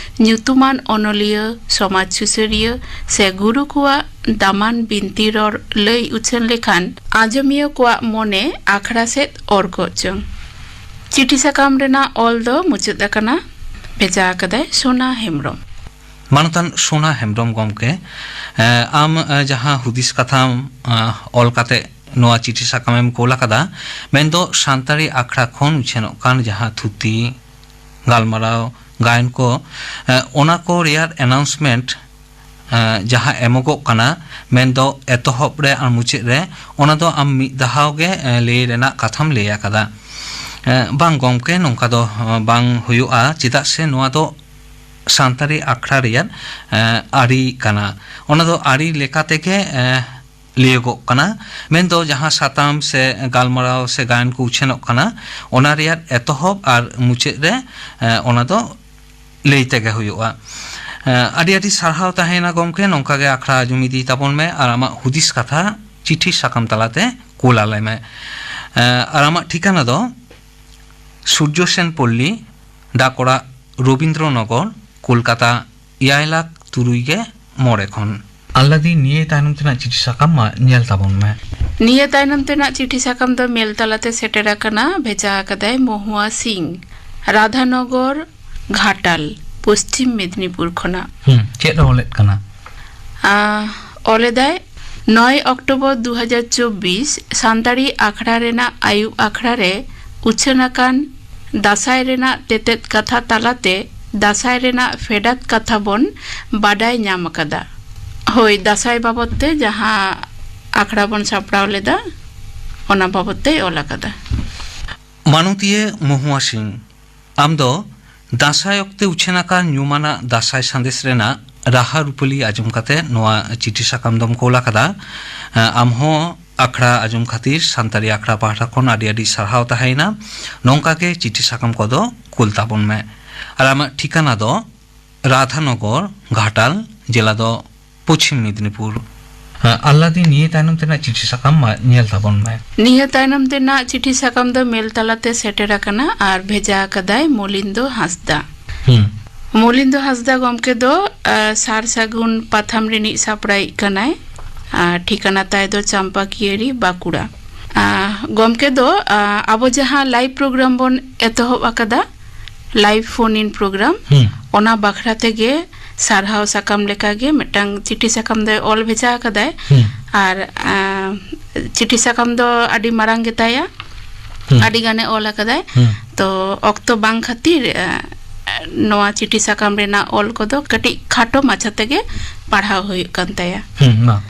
ᱧᱩᱛᱩᱢᱟᱱ ᱚᱱᱚᱞᱤᱭᱟᱹ, ᱥᱚᱢᱟᱡᱽ ᱥᱩᱥᱟᱹᱨᱤᱭᱟᱹ ᱥᱮ ᱜᱩᱨᱩ ᱠᱚᱣᱟᱜ ᱫᱟᱢᱟᱱ ᱵᱤᱱᱛᱤ ᱨᱚᱲ ᱞᱟᱹᱭ ᱩᱪᱷᱟᱹᱱ ᱞᱮᱠᱷᱟᱱ ᱟᱸᱡᱚᱢᱤᱭᱟᱹ ᱠᱚᱣᱟᱜ ᱢᱚᱱᱮ ᱟᱠᱷᱲᱟ ᱥᱮᱫ ᱚᱨ ᱠᱚᱜ ᱪᱚᱝ᱾ ᱪᱤᱴᱷᱤ ᱥᱟᱠᱟᱢ ᱨᱮᱱᱟᱜ ᱚᱞ ᱫᱚ ᱢᱩᱪᱟᱹᱫ ᱟᱠᱟᱱᱟ᱾ ᱵᱷᱮᱡᱟ ᱟᱠᱟᱫᱟᱭ ᱥᱳᱱᱟ ᱦᱮᱢᱵᱨᱚᱢ᱾ ᱢᱟᱱᱚᱛᱟᱱ ᱥᱳᱱᱟ ᱦᱮᱢᱵᱨᱚᱢ ᱜᱚᱢᱠᱮ, ᱮ, ᱟᱢ, ᱮ, ᱡᱟᱦᱟᱸ ᱦᱩᱫᱤᱥ ᱠᱟᱛᱷᱟᱢ, ᱮ, ᱚᱞ ᱠᱟᱛᱮ ᱱᱚᱣᱟ ᱪᱤᱴᱷᱤ ᱥᱟᱠᱟᱢᱮᱢ ᱠᱳᱞ ᱟᱠᱟᱫᱟ, ᱢᱮᱱᱫᱚ ᱥᱟᱱᱛᱟᱲᱤ ᱟᱠᱷᱲᱟ ᱠᱷᱚᱱ ᱩᱪᱷᱟᱹᱱᱚᱜ ᱠᱟᱱ ᱡᱟᱦᱟᱸ ᱛᱷᱩᱛᱤ, ᱜᱟᱞᱢᱟᱨᱟᱣ, ᱜᱟᱭᱟᱱ ᱠᱚ, ᱮ, ᱚᱱᱟ ᱠᱚ ᱨᱮᱭᱟᱜ ᱟᱱᱟᱣᱩᱱᱥᱢᱮᱱᱴ, ᱮ, ᱡᱟᱦᱟᱸ ᱮᱢᱚᱜᱚᱜ ᱠᱟᱱᱟ, ᱢᱮᱱᱫᱚ ᱮᱛᱚᱦᱚᱵ ᱨᱮ ᱟᱨ ᱢᱩᱪᱟᱹᱫ ᱨᱮ, ᱚᱱᱟ ᱫᱚ ᱟᱢ ᱢᱤᱫ ᱫᱷᱟᱣ ᱜᱮ, ᱮ, ᱞᱟᱹᱭ ᱨᱮᱱᱟᱜ ᱠᱟᱛᱷᱟᱢ ᱞᱟᱹᱭ ᱟᱠᱟᱫᱟ᱾ ᱮ, ᱵᱟᱝ ᱜᱚᱢᱠᱮ, ᱱᱚᱝᱠᱟ ᱫᱚ, ᱮ, ᱵᱟᱝ ᱦᱩᱭᱩᱜᱼᱟ, ᱪᱮᱫᱟᱜ ᱥᱮ ᱱᱚᱣᱟ ᱫᱚ ᱥᱟᱱᱛᱟᱲᱤ ᱟᱠᱷᱲᱟ ᱨᱮᱭᱟᱜ, ᱮ, ᱟᱹᱨᱤ ᱠᱟᱱᱟ᱾ ᱚᱱᱟ ᱫᱚ ᱟᱹᱨᱤ ᱞᱮᱠᱟ ᱛᱮᱜᱮ, ᱮ, ᱞᱟᱹᱭᱚᱜᱚᱜ ᱠᱟᱱᱟ, ᱢᱮᱱᱫᱚ ᱡᱟᱦᱟᱸ ᱥᱟᱛᱟᱢ ᱥᱮ ᱜᱟᱞᱢᱟᱨᱟᱣ ᱥᱮ ᱜᱟᱭᱟᱱ ᱠᱚ ᱩᱪᱷᱟᱹᱱᱚᱜ ᱠᱟᱱᱟ, ᱚᱱᱟ ᱨᱮᱭᱟᱜ ᱮᱛᱚᱦᱚᱵ ᱟᱨ ᱢᱩᱪᱟᱹᱫ ᱨᱮ, ᱮ, ᱚᱱᱟ ᱫᱚ ᱞᱟᱹᱭ ᱛᱮᱜᱮ ᱦᱩᱭᱩᱜᱼᱟ᱾ ᱮ, ᱟᱹᱰᱤ ᱟᱹᱰᱤ ᱥᱟᱨᱦᱟᱣ ᱛᱟᱦᱮᱸᱭᱮᱱᱟ ᱜᱚᱢᱠᱮ, ᱱᱚᱝᱠᱟ ᱜᱮ ᱟᱠᱷᱲᱟ ᱟᱸᱡᱚᱢ ᱤᱫᱤ ᱛᱟᱵᱚᱱ ᱢᱮ ᱟᱨ ᱟᱢᱟᱜ ᱦᱩᱫᱤᱥ ᱠᱟᱛᱷᱟ ᱪᱤᱴᱷᱤ ᱥᱟᱠᱟᱢ ᱛᱟᱞᱟᱛᱮ ᱠᱳᱞ ᱟᱞᱮ ᱢᱮ᱾ ᱮ, ᱟᱨ ᱟᱢᱟᱜ ᱴᱷᱤᱠᱟᱹᱱᱟ ᱫᱚ ᱥᱩᱨᱡᱚ ᱥᱮᱱ ᱯᱚᱞᱞᱤ, ᱰᱟᱠ ᱚᱲᱟᱜ, ᱨᱚᱵᱤᱱᱫᱨᱚ ᱱᱚᱜᱚᱨ, ᱠᱳᱞᱠᱟᱛᱟ, ᱮᱭᱟᱭ ᱞᱟᱠᱷ ᱛᱩᱨᱩᱭ ᱜᱮ ᱢᱚᱬᱮ ᱠᱷᱚᱱ᱾ ᱟᱞᱞᱟᱫᱤ, ᱱᱤᱭᱟᱹ ᱛᱟᱭᱱᱚᱢ ᱛᱮᱱᱟᱜ ᱪᱤᱴᱷᱤ ᱥᱟᱠᱟᱢ ᱢᱟ ᱧᱮᱞ ᱛᱟᱵᱚᱱ ᱢᱮ᱾ ᱱᱤᱭᱟᱹ ᱛᱟᱭᱱᱚᱢ ᱛᱮᱱᱟᱜ ᱪᱤᱴᱷᱤ ᱥᱟᱠᱟᱢ ᱫᱚ ᱢᱮᱞ ᱛᱟᱞᱟᱛᱮ ᱥᱮᱴᱮᱨ ᱟᱠᱟᱱᱟ, ᱵᱷᱮᱡᱟ ᱟᱠᱟᱫᱟᱭ ᱢᱚᱦᱩᱣᱟ ᱥᱤᱝ, ᱨᱟᱫᱷᱟᱱᱚᱜᱚᱨ, ᱜᱷᱟᱴᱟᱞ, ᱯᱚᱥᱪᱤᱢ ᱢᱮᱫᱽᱱᱤᱯᱩᱨ ᱠᱷᱚᱱᱟᱜ᱾ ᱦᱩᱸ, ᱪᱮᱫ ᱮ ᱚᱞᱮᱫ ᱠᱟᱱᱟ? ᱟ, ᱚᱞᱮᱫᱟᱭ, ᱱᱚᱭ ᱚᱠᱴᱳᱵᱚᱨ ᱫᱩ ᱦᱟᱡᱟᱨ ᱪᱚᱵᱵᱤᱥ, ᱥᱟᱱᱛᱟᱲᱤ ᱟᱠᱷᱲᱟ ᱨᱮᱱᱟᱜ ᱟᱹᱭᱩᱵ ᱟᱠᱷᱲᱟ ᱨᱮ ᱩᱪᱷᱟᱹᱱ ᱟᱠᱟᱱ ᱫᱟᱸᱥᱟᱭ ᱨᱮᱱᱟᱜ ᱛᱮᱛᱮᱫ ᱠᱟᱛᱷᱟ ᱛᱟᱞᱟᱛᱮ ᱫᱟᱸᱥᱟᱭ ᱨᱮᱱᱟᱜ ᱯᱷᱮᱰᱟᱛ ᱠᱟᱛᱷᱟ ᱵᱚᱱ ᱵᱟᱰᱟᱭ ᱧᱟᱢ ᱟᱠᱟᱫᱟ᱾ ᱦᱳᱭ, ᱫᱟᱸᱥᱟᱭ ᱵᱟᱵᱚᱫ ᱛᱮ ᱡᱟᱦᱟᱸ ᱟᱠᱷᱲᱟ ᱵᱚᱱ ᱥᱟᱯᱲᱟᱣ ᱞᱮᱫᱟ, ᱚᱱᱟ ᱵᱟᱵᱚᱫ ᱛᱮᱭ ᱚᱞ ᱟᱠᱟᱫᱟ᱾ ᱢᱟᱱᱚᱛᱤᱭᱟᱹ ᱢᱚᱦᱩᱣᱟ ᱥᱤᱝ, ᱟᱢ ᱫᱚ ᱫᱟᱸᱥᱟᱭ ᱚᱠᱛᱮ ᱩᱪᱷᱟᱹᱱ ᱟᱠᱟᱱ ᱧᱩᱢᱟᱱᱟᱜ ᱫᱟᱸᱥᱟᱭ ᱥᱟᱸᱫᱮᱥ ᱨᱮᱱᱟᱜ ᱨᱟᱦᱟ ᱨᱩᱯᱟᱹᱞᱤ ᱟᱸᱡᱚᱢ ᱠᱟᱛᱮ ᱱᱚᱣᱟ ᱪᱤᱴᱷᱤ ᱥᱟᱠᱟᱢ ᱫᱚᱢ ᱠᱳᱞ ᱟᱠᱟᱫᱟ᱾ ᱟᱢ ᱦᱚᱸ ᱟᱠᱷᱲᱟ ᱟᱸᱡᱚᱢ ᱠᱷᱟᱹᱛᱤᱨ ᱥᱟᱱᱛᱟᱲᱤ ᱟᱠᱷᱲᱟ ᱯᱟᱦᱴᱟ ᱠᱷᱚᱱ ᱟᱹᱰᱤ ᱟᱹᱰᱤ ᱥᱟᱨᱦᱟᱣ ᱛᱟᱦᱮᱸᱭᱮᱱᱟ᱾ ᱱᱚᱝᱠᱟ ᱜᱮ ᱪᱤᱴᱷᱤ ᱥᱟᱠᱟᱢ ᱠᱚᱫᱚ ᱠᱩᱞ ᱛᱟᱵᱚᱱ ᱢᱮ᱾ ᱟᱨ ᱟᱢᱟᱜ ᱴᱷᱤᱠᱟᱱᱟ ᱫᱚ ᱨᱟᱫᱷᱟᱱᱚᱜᱚᱨ, ᱜᱷᱟᱴᱟᱞ, ᱡᱮᱞᱟ ᱫᱚ ᱯᱚᱪᱷᱤᱢ ᱢᱮᱫᱽᱱᱤᱯᱩᱨ᱾ ᱟᱞᱞᱟᱫᱤ, ᱱᱤᱭᱟᱹ ᱛᱟᱭᱱᱚᱢ ᱛᱮᱱᱟᱜ ᱪᱤᱴᱷᱤ ᱥᱟᱠᱟᱢ ᱢᱟ ᱧᱮᱞ ᱛᱟᱵᱚᱱ ᱢᱮ᱾ ᱱᱤᱭᱟᱹ ᱛᱟᱭᱱᱚᱢ ᱛᱮᱱᱟᱜ ᱪᱤᱴᱷᱤ ᱥᱟᱠᱟᱢ ᱫᱚ ᱢᱮᱞ ᱛᱟᱞᱟᱛᱮ ᱥᱮᱴᱮᱨ ᱟᱠᱟᱱᱟ ᱟᱨ ᱵᱷᱮᱡᱟ ᱟᱠᱟᱫᱟᱭ ᱢᱚᱞᱤᱱᱫᱚ ᱦᱟᱸᱥᱫᱟ᱾ ᱦᱩᱸ᱾ ᱢᱚᱞᱤᱱᱫᱚ ᱦᱟᱸᱥᱫᱟ ᱜᱚᱢᱠᱮ ᱫᱚ, ᱟ, ᱥᱟᱨ ᱥᱟᱹᱜᱩᱱ ᱯᱟᱛᱷᱟᱢ ᱨᱤᱱᱤᱡ ᱥᱟᱯᱲᱟᱣᱤᱡ ᱠᱟᱱᱟᱭ᱾ ᱟᱨ ᱴᱷᱤᱠᱟᱹᱱᱟ ᱛᱟᱭ ᱫᱚ ᱪᱟᱢᱯᱟ ᱠᱤᱭᱟᱹᱨᱤ, ᱵᱟᱸᱠᱩᱲᱟ᱾ ᱟ, ᱜᱚᱢᱠᱮ ᱫᱚ, ᱟ, ᱟᱵᱚ ᱡᱟᱦᱟᱸ live program ᱵᱚᱱ ᱮᱛᱚᱦᱚᱵ ᱟᱠᱟᱫᱟ, live phone in program, ᱦᱩᱸ᱾ ᱚᱱᱟ ᱵᱟᱠᱷᱨᱟ ᱛᱮᱜᱮ ᱥᱟᱨᱦᱟᱣ ᱥᱟᱠᱟᱢ ᱞᱮᱠᱟᱜᱮ ᱢᱤᱫᱴᱟᱝ ᱪᱤᱴᱷᱤ ᱥᱟᱠᱟᱢ ᱫᱚᱭ ᱚᱞ ᱵᱷᱮᱡᱟ ᱟᱠᱟᱫᱟᱭ᱾ ᱦᱩᱸ᱾ ᱟᱨ, ᱟ, ᱪᱤᱴᱷᱤ ᱥᱟᱠᱟᱢ ᱫᱚ ᱟᱹᱰᱤ ᱢᱟᱨᱟᱝ ᱜᱮᱛᱟᱭᱟ, ᱦᱩᱸ᱾ ᱟᱹᱰᱤ ᱜᱟᱱᱮ ᱚᱞ ᱟᱠᱟᱫᱟᱭ᱾ ᱦᱩᱸ᱾ ᱛᱚ, ᱚᱠᱛᱚ ᱵᱟᱝ ᱠᱷᱟᱹᱛᱤᱨ, ᱟ, ᱱᱚᱣᱟ ᱪᱤᱴᱷᱤ ᱥᱟᱠᱟᱢ ᱨᱮᱱᱟᱜ ᱚᱞ ᱠᱚᱫᱚ ᱠᱟᱹᱴᱤᱡ ᱠᱷᱟᱴᱚ ᱢᱟᱪᱷᱟ ᱛᱮᱜᱮ ᱯᱟᱲᱦᱟᱣ ᱦᱩᱭᱩᱜ ᱠᱟᱱ ᱛᱟᱭᱟ᱾ ᱦᱩᱸ, ᱢᱟ᱾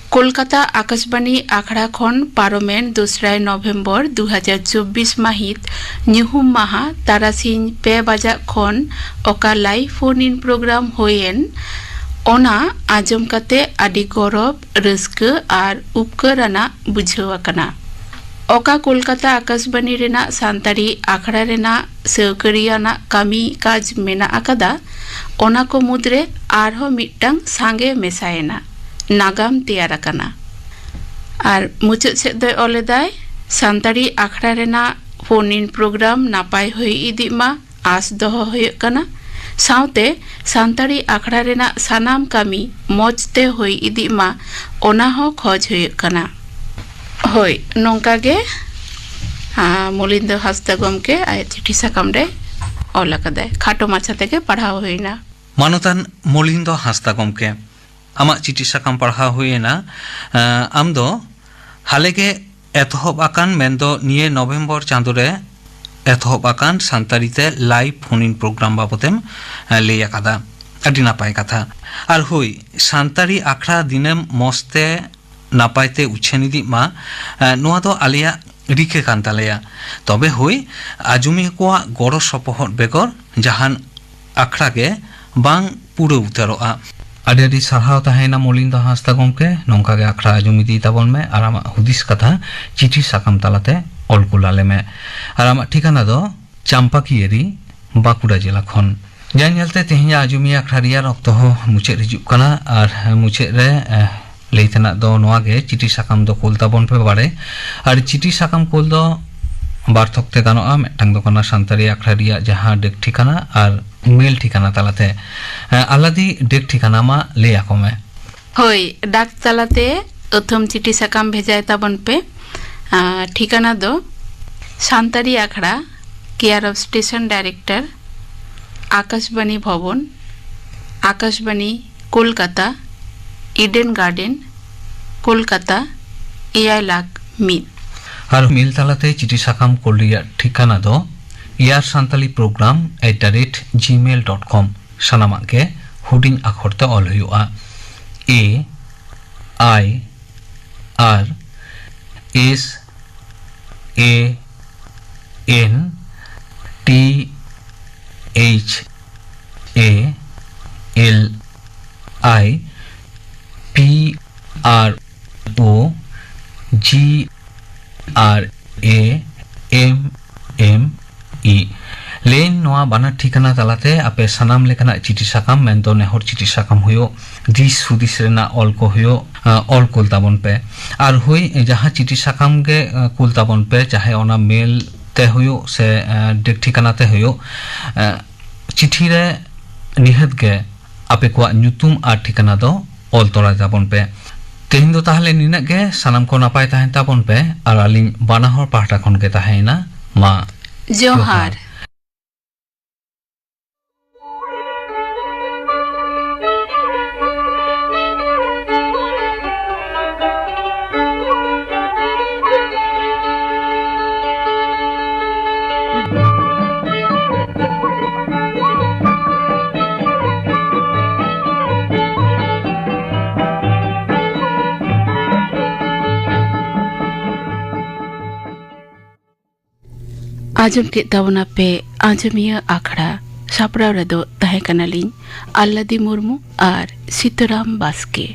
ᱠᱳᱞᱠᱟᱛᱟ ᱟᱠᱟᱥᱵᱟᱱᱤ ᱟᱠᱷᱲᱟ ᱠᱷᱚᱱ ᱯᱟᱨᱚᱢᱮᱱ ᱫᱚᱥᱨᱟᱭ ᱱᱚᱵᱷᱮᱢᱵᱚᱨ ᱫᱩ ᱦᱟᱡᱟᱨ ᱪᱚᱵᱵᱤᱥ ᱢᱟᱹᱦᱤᱛ ᱧᱩᱦᱩᱢ ᱢᱟᱦᱟ ᱛᱟᱨᱟᱥᱤᱧ ᱯᱮ ᱵᱟᱡᱟᱜ ᱠᱷᱚᱱ ᱚᱠᱟ live phone in program ᱦᱩᱭᱮᱱ, ᱚᱱᱟ ᱟᱸᱡᱚᱢ ᱠᱟᱛᱮ ᱟᱹᱰᱤ ᱜᱚᱨᱚᱵᱽ, ᱨᱟᱹᱥᱠᱟᱹ ᱟᱨ ᱩᱯᱠᱟᱹᱨ ᱟᱱᱟᱜ ᱵᱩᱡᱷᱟᱹᱣ ᱟᱠᱟᱱᱟ᱾ ᱚᱠᱟ ᱠᱳᱞᱠᱟᱛᱟ ᱟᱠᱟᱥᱵᱟᱱᱤ ᱨᱮᱱᱟᱜ ᱥᱟᱱᱛᱟᱲᱤ ᱟᱠᱷᱲᱟ ᱨᱮᱱᱟᱜ ᱥᱟᱹᱣᱠᱟᱹᱨᱤᱭᱟᱱᱟᱜ ᱠᱟᱹᱢᱤ ᱠᱟᱡᱽ ᱢᱮᱱᱟᱜ ᱟᱠᱟᱫᱟ, ᱚᱱᱟ ᱠᱚ ᱢᱩᱫᱽᱨᱮ ᱟᱨᱦᱚᱸ ᱢᱤᱫᱴᱟᱝ ᱥᱟᱸᱜᱮ ᱢᱮᱥᱟᱭᱮᱱᱟ, ᱱᱟᱜᱟᱢ ᱛᱮᱭᱟᱨ ᱟᱠᱟᱱᱟ᱾ ᱟᱨ ᱢᱩᱪᱟᱹᱫ ᱥᱮᱫ ᱫᱚᱭ ᱚᱞ ᱮᱫᱟᱭ, ᱥᱟᱱᱛᱟᱲᱤ ᱟᱠᱷᱲᱟ ᱨᱮᱱᱟᱜ phone in program ᱱᱟᱯᱟᱭ ᱦᱩᱭ ᱤᱫᱤᱜ ᱢᱟ, ᱟᱸᱥ ᱫᱚᱦᱚ ᱦᱩᱭᱩᱜ ᱠᱟᱱᱟ᱾ ᱥᱟᱶᱛᱮ ᱥᱟᱱᱛᱟᱲᱤ ᱟᱠᱷᱲᱟ ᱨᱮᱱᱟᱜ ᱥᱟᱱᱟᱢ ᱠᱟᱹᱢᱤ ᱢᱚᱸᱡᱽ ᱛᱮ ᱦᱩᱭ ᱤᱫᱤᱜ ᱢᱟ, ᱚᱱᱟ ᱦᱚᱸ ᱠᱷᱚᱡᱽ ᱦᱩᱭᱩᱜ ᱠᱟᱱᱟ᱾ ᱦᱳᱭ, ᱱᱚᱝᱠᱟ ᱜᱮ, ᱟ, ᱢᱚᱞᱤᱱᱫᱚ ᱦᱟᱸᱥᱫᱟ ᱜᱚᱢᱠᱮ ᱟᱭᱟᱜ ᱪᱤᱴᱷᱤ ᱥᱟᱠᱟᱢ ᱨᱮ ᱚᱞ ᱟᱠᱟᱫᱟᱭ᱾ ᱠᱷᱟᱴᱚ ᱢᱟᱪᱷᱟ ᱛᱮᱜᱮ ᱯᱟᱲᱦᱟᱣ ᱦᱩᱭᱱᱟ᱾ ᱢᱟᱱᱚᱛᱟᱱ ᱢᱚᱞᱤᱱᱫᱚ ᱦᱟᱸᱥᱫᱟ ᱜᱚᱢᱠᱮ, ᱟᱢᱟᱜ ᱪᱤᱴᱷᱤ ᱥᱟᱠᱟᱢ ᱯᱟᱲᱦᱟᱣ ᱦᱩᱭᱮᱱᱟ᱾ ᱟ, ᱟᱢ ᱫᱚ ᱦᱟᱞᱮ ᱜᱮ ᱮᱛᱚᱦᱚᱵ ᱟᱠᱟᱱ, ᱢᱮᱱᱫᱚ ᱱᱤᱭᱟᱹ ᱱᱚᱵᱷᱮᱢᱵᱚᱨ ᱪᱟᱸᱫᱳ ᱨᱮ ᱮᱛᱚᱦᱚᱵ ᱟᱠᱟᱱ ᱥᱟᱱᱛᱟᱲᱤ ᱛᱮ live phone in program ᱵᱟᱵᱚᱛᱮᱢ, ᱮ, ᱞᱟᱹᱭ ᱟᱠᱟᱫᱟ᱾ ᱟᱹᱰᱤ ᱱᱟᱯᱟᱭ ᱠᱟᱛᱷᱟ᱾ ᱟᱨ ᱦᱳᱭ, ᱥᱟᱱᱛᱟᱲᱤ ᱟᱠᱷᱲᱟ ᱫᱤᱱᱟᱹᱢ ᱢᱚᱸᱡᱽ ᱛᱮ ᱱᱟᱯᱟᱭ ᱛᱮ ᱩᱪᱷᱟᱹᱱ ᱤᱫᱤᱜ ᱢᱟ, ᱮ, ᱱᱚᱣᱟ ᱫᱚ ᱟᱞᱮᱭᱟᱜ ᱨᱤᱠᱟᱹ ᱠᱟᱱ ᱛᱟᱞᱮᱭᱟ᱾ ᱛᱚᱵᱮ ᱦᱳᱭ, ᱟᱡᱚᱢᱤᱭᱟᱹ ᱠᱚᱣᱟᱜ ᱜᱚᱲᱚ ᱥᱚᱯᱚᱦᱚᱫ ᱵᱮᱜᱚᱨ ᱡᱟᱦᱟᱱ ᱟᱠᱷᱲᱟ ᱜᱮ ᱵᱟᱝ ᱯᱩᱨᱟᱹᱣ ᱩᱛᱟᱹᱨᱚᱜᱼᱟ᱾ ᱟᱹᱰᱤ ᱟᱹᱰᱤ ᱥᱟᱨᱦᱟᱣ ᱛᱟᱦᱮᱸᱭᱮᱱᱟ ᱢᱚᱞᱤᱱᱫᱚ ᱦᱟᱸᱥᱫᱟ ᱜᱚᱢᱠᱮ᱾ ᱱᱚᱝᱠᱟ ᱜᱮ ᱟᱠᱷᱲᱟ ᱟᱸᱡᱚᱢ ᱤᱫᱤ ᱛᱟᱵᱚᱱ ᱢᱮ ᱟᱨ ᱟᱢᱟᱜ ᱦᱩᱫᱤᱥ ᱠᱟᱛᱷᱟ ᱪᱤᱴᱷᱤ ᱥᱟᱠᱟᱢ ᱛᱟᱞᱟᱛᱮ ᱚᱞ ᱠᱩᱞ ᱟᱞᱮ ᱢᱮ᱾ ᱟᱨ ᱟᱢᱟᱜ ᱴᱷᱤᱠᱟᱹᱱᱟ ᱫᱚ ᱪᱟᱢᱯᱟᱠᱤᱭᱟᱹᱨᱤ, ᱵᱟᱸᱠᱩᱲᱟ ᱡᱮᱞᱟ ᱠᱷᱚᱱ᱾ ᱧᱮᱞ ᱧᱮᱞᱛᱮ ᱛᱮᱦᱮᱧᱟᱜ ᱟᱸᱡᱚᱢᱤᱭᱟᱹ ᱟᱠᱷᱲᱟ ᱨᱮᱭᱟᱜ ᱚᱠᱛᱚ ᱦᱚᱸ ᱢᱩᱪᱟᱹᱫ ᱦᱤᱡᱩᱜ ᱠᱟᱱᱟ᱾ ᱟᱨ ᱢᱩᱪᱟᱹᱫ ᱨᱮ, ᱮ, ᱞᱟᱹᱭ ᱛᱮᱱᱟᱜ ᱫᱚ ᱱᱚᱣᱟ ᱜᱮ, ᱪᱤᱴᱷᱤ ᱥᱟᱠᱟᱢ ᱫᱚ ᱠᱩᱞ ᱛᱟᱵᱚᱱ ᱯᱮ ᱵᱟᱲᱮ᱾ ᱟᱨ ᱪᱤᱴᱷᱤ ᱥᱟᱠᱟᱢ ᱠᱩᱞ ᱫᱚ ᱵᱟᱨ ᱛᱷᱚᱠ ᱛᱮ ᱜᱟᱱᱚᱜᱼᱟ᱾ ᱢᱤᱫᱴᱟᱝ ᱫᱚ ᱠᱟᱱᱟ ᱥᱟᱱᱛᱟᱲᱤ ᱟᱠᱷᱲᱟ ᱨᱮᱭᱟᱜ ᱡᱟᱦᱟᱸ ᱰᱮᱠ ᱴᱷᱤᱠᱟᱱᱟ ᱟᱨ ᱢᱮᱞ ᱴᱷᱤᱠᱟᱱᱟ ᱛᱟᱞᱟᱛᱮ᱾ ᱮ, ᱟᱞᱟᱫᱤ ᱰᱮᱠ ᱴᱷᱤᱠᱟᱱᱟ ᱢᱟ ᱞᱟᱹᱭ ᱟᱠᱚ ᱢᱮ᱾ ᱦᱳᱭ, ᱰᱟᱠ ᱛᱟᱞᱟᱛᱮ ᱟᱹᱛᱷᱟᱹᱢ ᱪᱤᱴᱷᱤ ᱥᱟᱠᱟᱢ ᱵᱷᱮᱡᱟᱭ ᱛᱟᱵᱚᱱ ᱯᱮ᱾ ᱟᱨ ᱴᱷᱤᱠᱟᱱᱟ ᱫᱚ ᱥᱟᱱᱛᱟᱲᱤ ᱟᱠᱷᱲᱟ, care of station director, Akashvani Bhavan, Akashvani, Kolkata, Eden garden, Kolkata, ᱮᱭᱟᱭ ᱞᱟᱠᱷ ᱢᱤᱫ᱾ ᱟᱨ ᱢᱮᱞ ᱛᱟᱞᱟᱛᱮ ᱪᱤᱴᱷᱤ ᱥᱟᱠᱟᱢ ᱠᱳᱞ ᱨᱮᱭᱟᱜ ᱴᱷᱤᱠᱟᱱᱟ ᱫᱚ air Santali programme at the rate gmail dot com. ᱥᱟᱱᱟᱢᱟᱜ ᱜᱮ ᱦᱩᱰᱤᱧ ᱟᱠᱷᱚᱨ ᱛᱮ ᱚᱞ ᱦᱩᱭᱩᱜᱼᱟ᱾ A I R S A N T H A L I P R O G R A M M E ᱞᱮᱱ᱾ ᱱᱚᱣᱟ ᱵᱟᱱᱟᱨ ᱴᱷᱤᱠᱟᱹᱱᱟ ᱛᱟᱞᱟᱛᱮ ᱟᱯᱮ ᱥᱟᱱᱟᱢ ᱞᱮᱠᱟᱱᱟᱜ ᱪᱤᱴᱷᱤ ᱥᱟᱠᱟᱢ, ᱢᱮᱱᱫᱚ ᱱᱮᱦᱚᱨ ᱪᱤᱴᱷᱤ ᱥᱟᱠᱟᱢ ᱦᱩᱭᱩᱜ, ᱫᱤᱥ ᱦᱩᱫᱤᱥ ᱨᱮᱱᱟᱜ ᱚᱞ ᱠᱚ ᱦᱩᱭᱩᱜ, ᱟ, ᱚᱞ ᱠᱩᱞ ᱛᱟᱵᱚᱱ ᱯᱮ᱾ ᱟᱨ ᱦᱳᱭ, ᱡᱟᱦᱟᱸ ᱪᱤᱴᱷᱤ ᱥᱟᱠᱟᱢ ᱜᱮ, ᱟ, ᱠᱩᱞ ᱛᱟᱵᱚᱱ ᱯᱮ, ᱪᱟᱦᱮ ᱚᱱᱟ ᱢᱮᱞ ᱛᱮ ᱦᱩᱭᱩᱜ ᱥᱮ, ᱟ, ᱰᱮᱠ ᱴᱷᱤᱠᱟᱹᱱᱟ ᱛᱮ ᱦᱩᱭᱩᱜ, ᱟ, ᱪᱤᱴᱷᱤ ᱨᱮ ᱱᱤᱦᱟᱹᱛ ᱜᱮ ᱟᱯᱮ ᱠᱚᱣᱟᱜ ᱧᱩᱛᱩᱢ ᱟᱨ ᱴᱷᱤᱠᱟᱹᱱᱟ ᱫᱚ ᱚᱞ ᱛᱚᱨᱟᱭ ᱛᱟᱵᱚᱱ ᱯᱮ᱾ ᱛᱮᱦᱮᱧ ᱫᱚ ᱛᱟᱦᱞᱮ ᱱᱤᱱᱟᱹᱜ ᱜᱮ᱾ ᱥᱟᱱᱟᱢ ᱠᱚ ᱱᱟᱯᱟᱭ ᱛᱟᱦᱮᱱ ᱛᱟᱵᱚᱱ ᱯᱮ ᱟᱨ ᱟᱹᱞᱤᱧ ᱵᱟᱱᱟ ᱦᱚᱲ ᱯᱟᱦᱴᱟ ᱠᱷᱚᱱ ᱜᱮ ᱛᱟᱦᱮᱸᱭᱮᱱᱟ ᱢᱟ ᱡᱚᱦᱟᱨ᱾ ᱡᱚᱦᱟᱨ᱾ ᱟᱸᱡᱚᱢ ᱠᱮᱫ ᱛᱟᱵᱚᱱᱟ ᱯᱮ ᱟᱸᱡᱚᱢᱤᱭᱟᱹ ᱟᱠᱷᱲᱟ᱾ ᱥᱟᱯᱲᱟᱣ ᱨᱮᱫᱚ ᱛᱟᱦᱮᱸ ᱠᱟᱱᱟᱞᱤᱧ ᱟᱞᱞᱟᱫᱤ ᱢᱩᱨᱢᱩ ᱟᱨ ᱥᱤᱛᱟᱹᱨᱟᱢ ᱵᱟᱥᱠᱮ᱾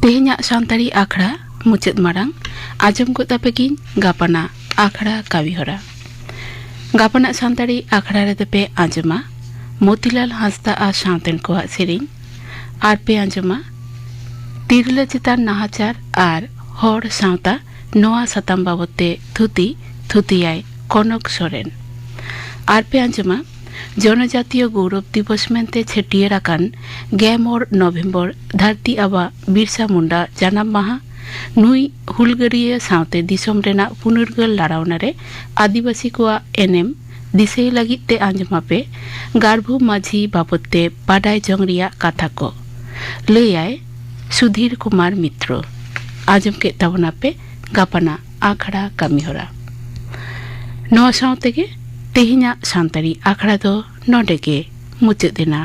ᱛᱮᱦᱮᱧᱟᱜ ᱥᱟᱱᱛᱟᱲᱤ ᱟᱠᱷᱲᱟ ᱢᱩᱪᱟᱹᱫ ᱢᱟᱲᱟᱝ ᱟᱸᱡᱚᱢ ᱜᱚᱫ ᱟᱯᱮ ᱜᱤᱧ ᱜᱟᱯᱟᱱᱟᱜ ᱟᱠᱷᱲᱟ ᱠᱟᱹᱢᱤᱦᱚᱨᱟ᱾ ᱜᱟᱯᱟᱱᱟᱜ ᱥᱟᱱᱛᱟᱲᱤ ᱟᱠᱷᱲᱟ ᱨᱮᱫᱚ ᱯᱮ ᱟᱸᱡᱚᱢᱟ ᱢᱚᱛᱤᱞᱟᱞ ᱦᱟᱸᱥᱫᱟ ᱟᱨ ᱥᱟᱶᱛᱮᱱ ᱠᱚᱣᱟᱜ ᱥᱮᱨᱮᱧ, ᱟᱨ ᱯᱮ ᱟᱸᱡᱚᱢᱟ ᱛᱤᱨᱞᱟᱹ ᱪᱮᱛᱟᱱ ᱱᱟᱦᱟᱪᱟᱨ ᱟᱨ ᱦᱚᱲ ᱥᱟᱶᱛᱟ, ᱱᱚᱣᱟ ᱥᱟᱛᱟᱢ ᱵᱟᱵᱚᱫ ᱛᱮ ᱛᱷᱩᱛᱤ, ᱛᱷᱩᱛᱤᱭᱟᱭ ᱠᱚᱱᱚᱠ ᱥᱚᱨᱮᱱ᱾ ᱟᱨ ᱯᱮ ᱟᱸᱡᱚᱢᱟ ᱡᱚᱱᱚᱡᱟᱛᱤᱭᱚ ᱜᱚᱣᱨᱚᱵ ᱫᱤᱵᱚᱥ ᱢᱮᱱᱛᱮ ᱪᱷᱟᱹᱴᱭᱟᱹᱨ ᱟᱠᱟᱱ ᱜᱮᱞ ᱢᱚᱬᱮ ᱱᱚᱵᱷᱮᱢᱵᱚᱨ, ᱫᱷᱟᱹᱨᱛᱤ ᱟᱵᱟ ᱵᱤᱨᱥᱟ ᱢᱩᱱᱰᱟ ᱡᱟᱱᱟᱢ ᱢᱟᱦᱟ᱾ ᱱᱩᱭ ᱦᱩᱞᱜᱟᱹᱨᱤᱭᱟᱹ ᱥᱟᱶᱛᱮ ᱫᱤᱥᱚᱢ ᱨᱮᱱᱟᱜ ᱯᱩᱱᱩᱨᱜᱟᱹᱞ ᱞᱟᱲᱟᱣᱱᱟ ᱨᱮ ᱟᱹᱫᱤᱵᱟᱹᱥᱤ ᱠᱚᱣᱟᱜ ᱮᱱᱮᱢ ᱫᱤᱥᱟᱹᱭ ᱞᱟᱹᱜᱤᱫ ᱛᱮ ᱟᱸᱡᱚᱢᱟᱯᱮ ᱜᱟᱨᱵᱷᱩ ᱢᱟᱹᱡᱷᱤ ᱵᱟᱵᱚᱫ ᱛᱮ ᱵᱟᱰᱟᱭ ᱡᱚᱝ ᱨᱮᱭᱟᱜ ᱠᱟᱛᱷᱟ ᱠᱚ᱾ ᱞᱟᱹᱭᱟᱭ ᱥᱩᱫᱷᱤᱨ ᱠᱩᱢᱟᱨ ᱢᱤᱛᱨᱚ᱾ ᱟᱸᱡᱚᱢ ᱠᱮᱫ ᱛᱟᱵᱚᱱᱟᱯᱮ ᱜᱟᱯᱟᱱᱟᱜ ᱟᱠᱷᱲᱟ ᱠᱟᱹᱢᱤᱦᱚᱨᱟ᱾ ᱱᱚᱣᱟ ᱥᱟᱶ ᱛᱮᱜᱮ ᱛᱮᱦᱮᱧᱟᱜ ᱥᱟᱱᱛᱟᱲᱤ ᱟᱠᱷᱲᱟ ᱫᱚ ᱱᱚᱰᱮ ᱜᱮ ᱢᱩᱪᱟᱹᱫ ᱮᱱᱟ᱾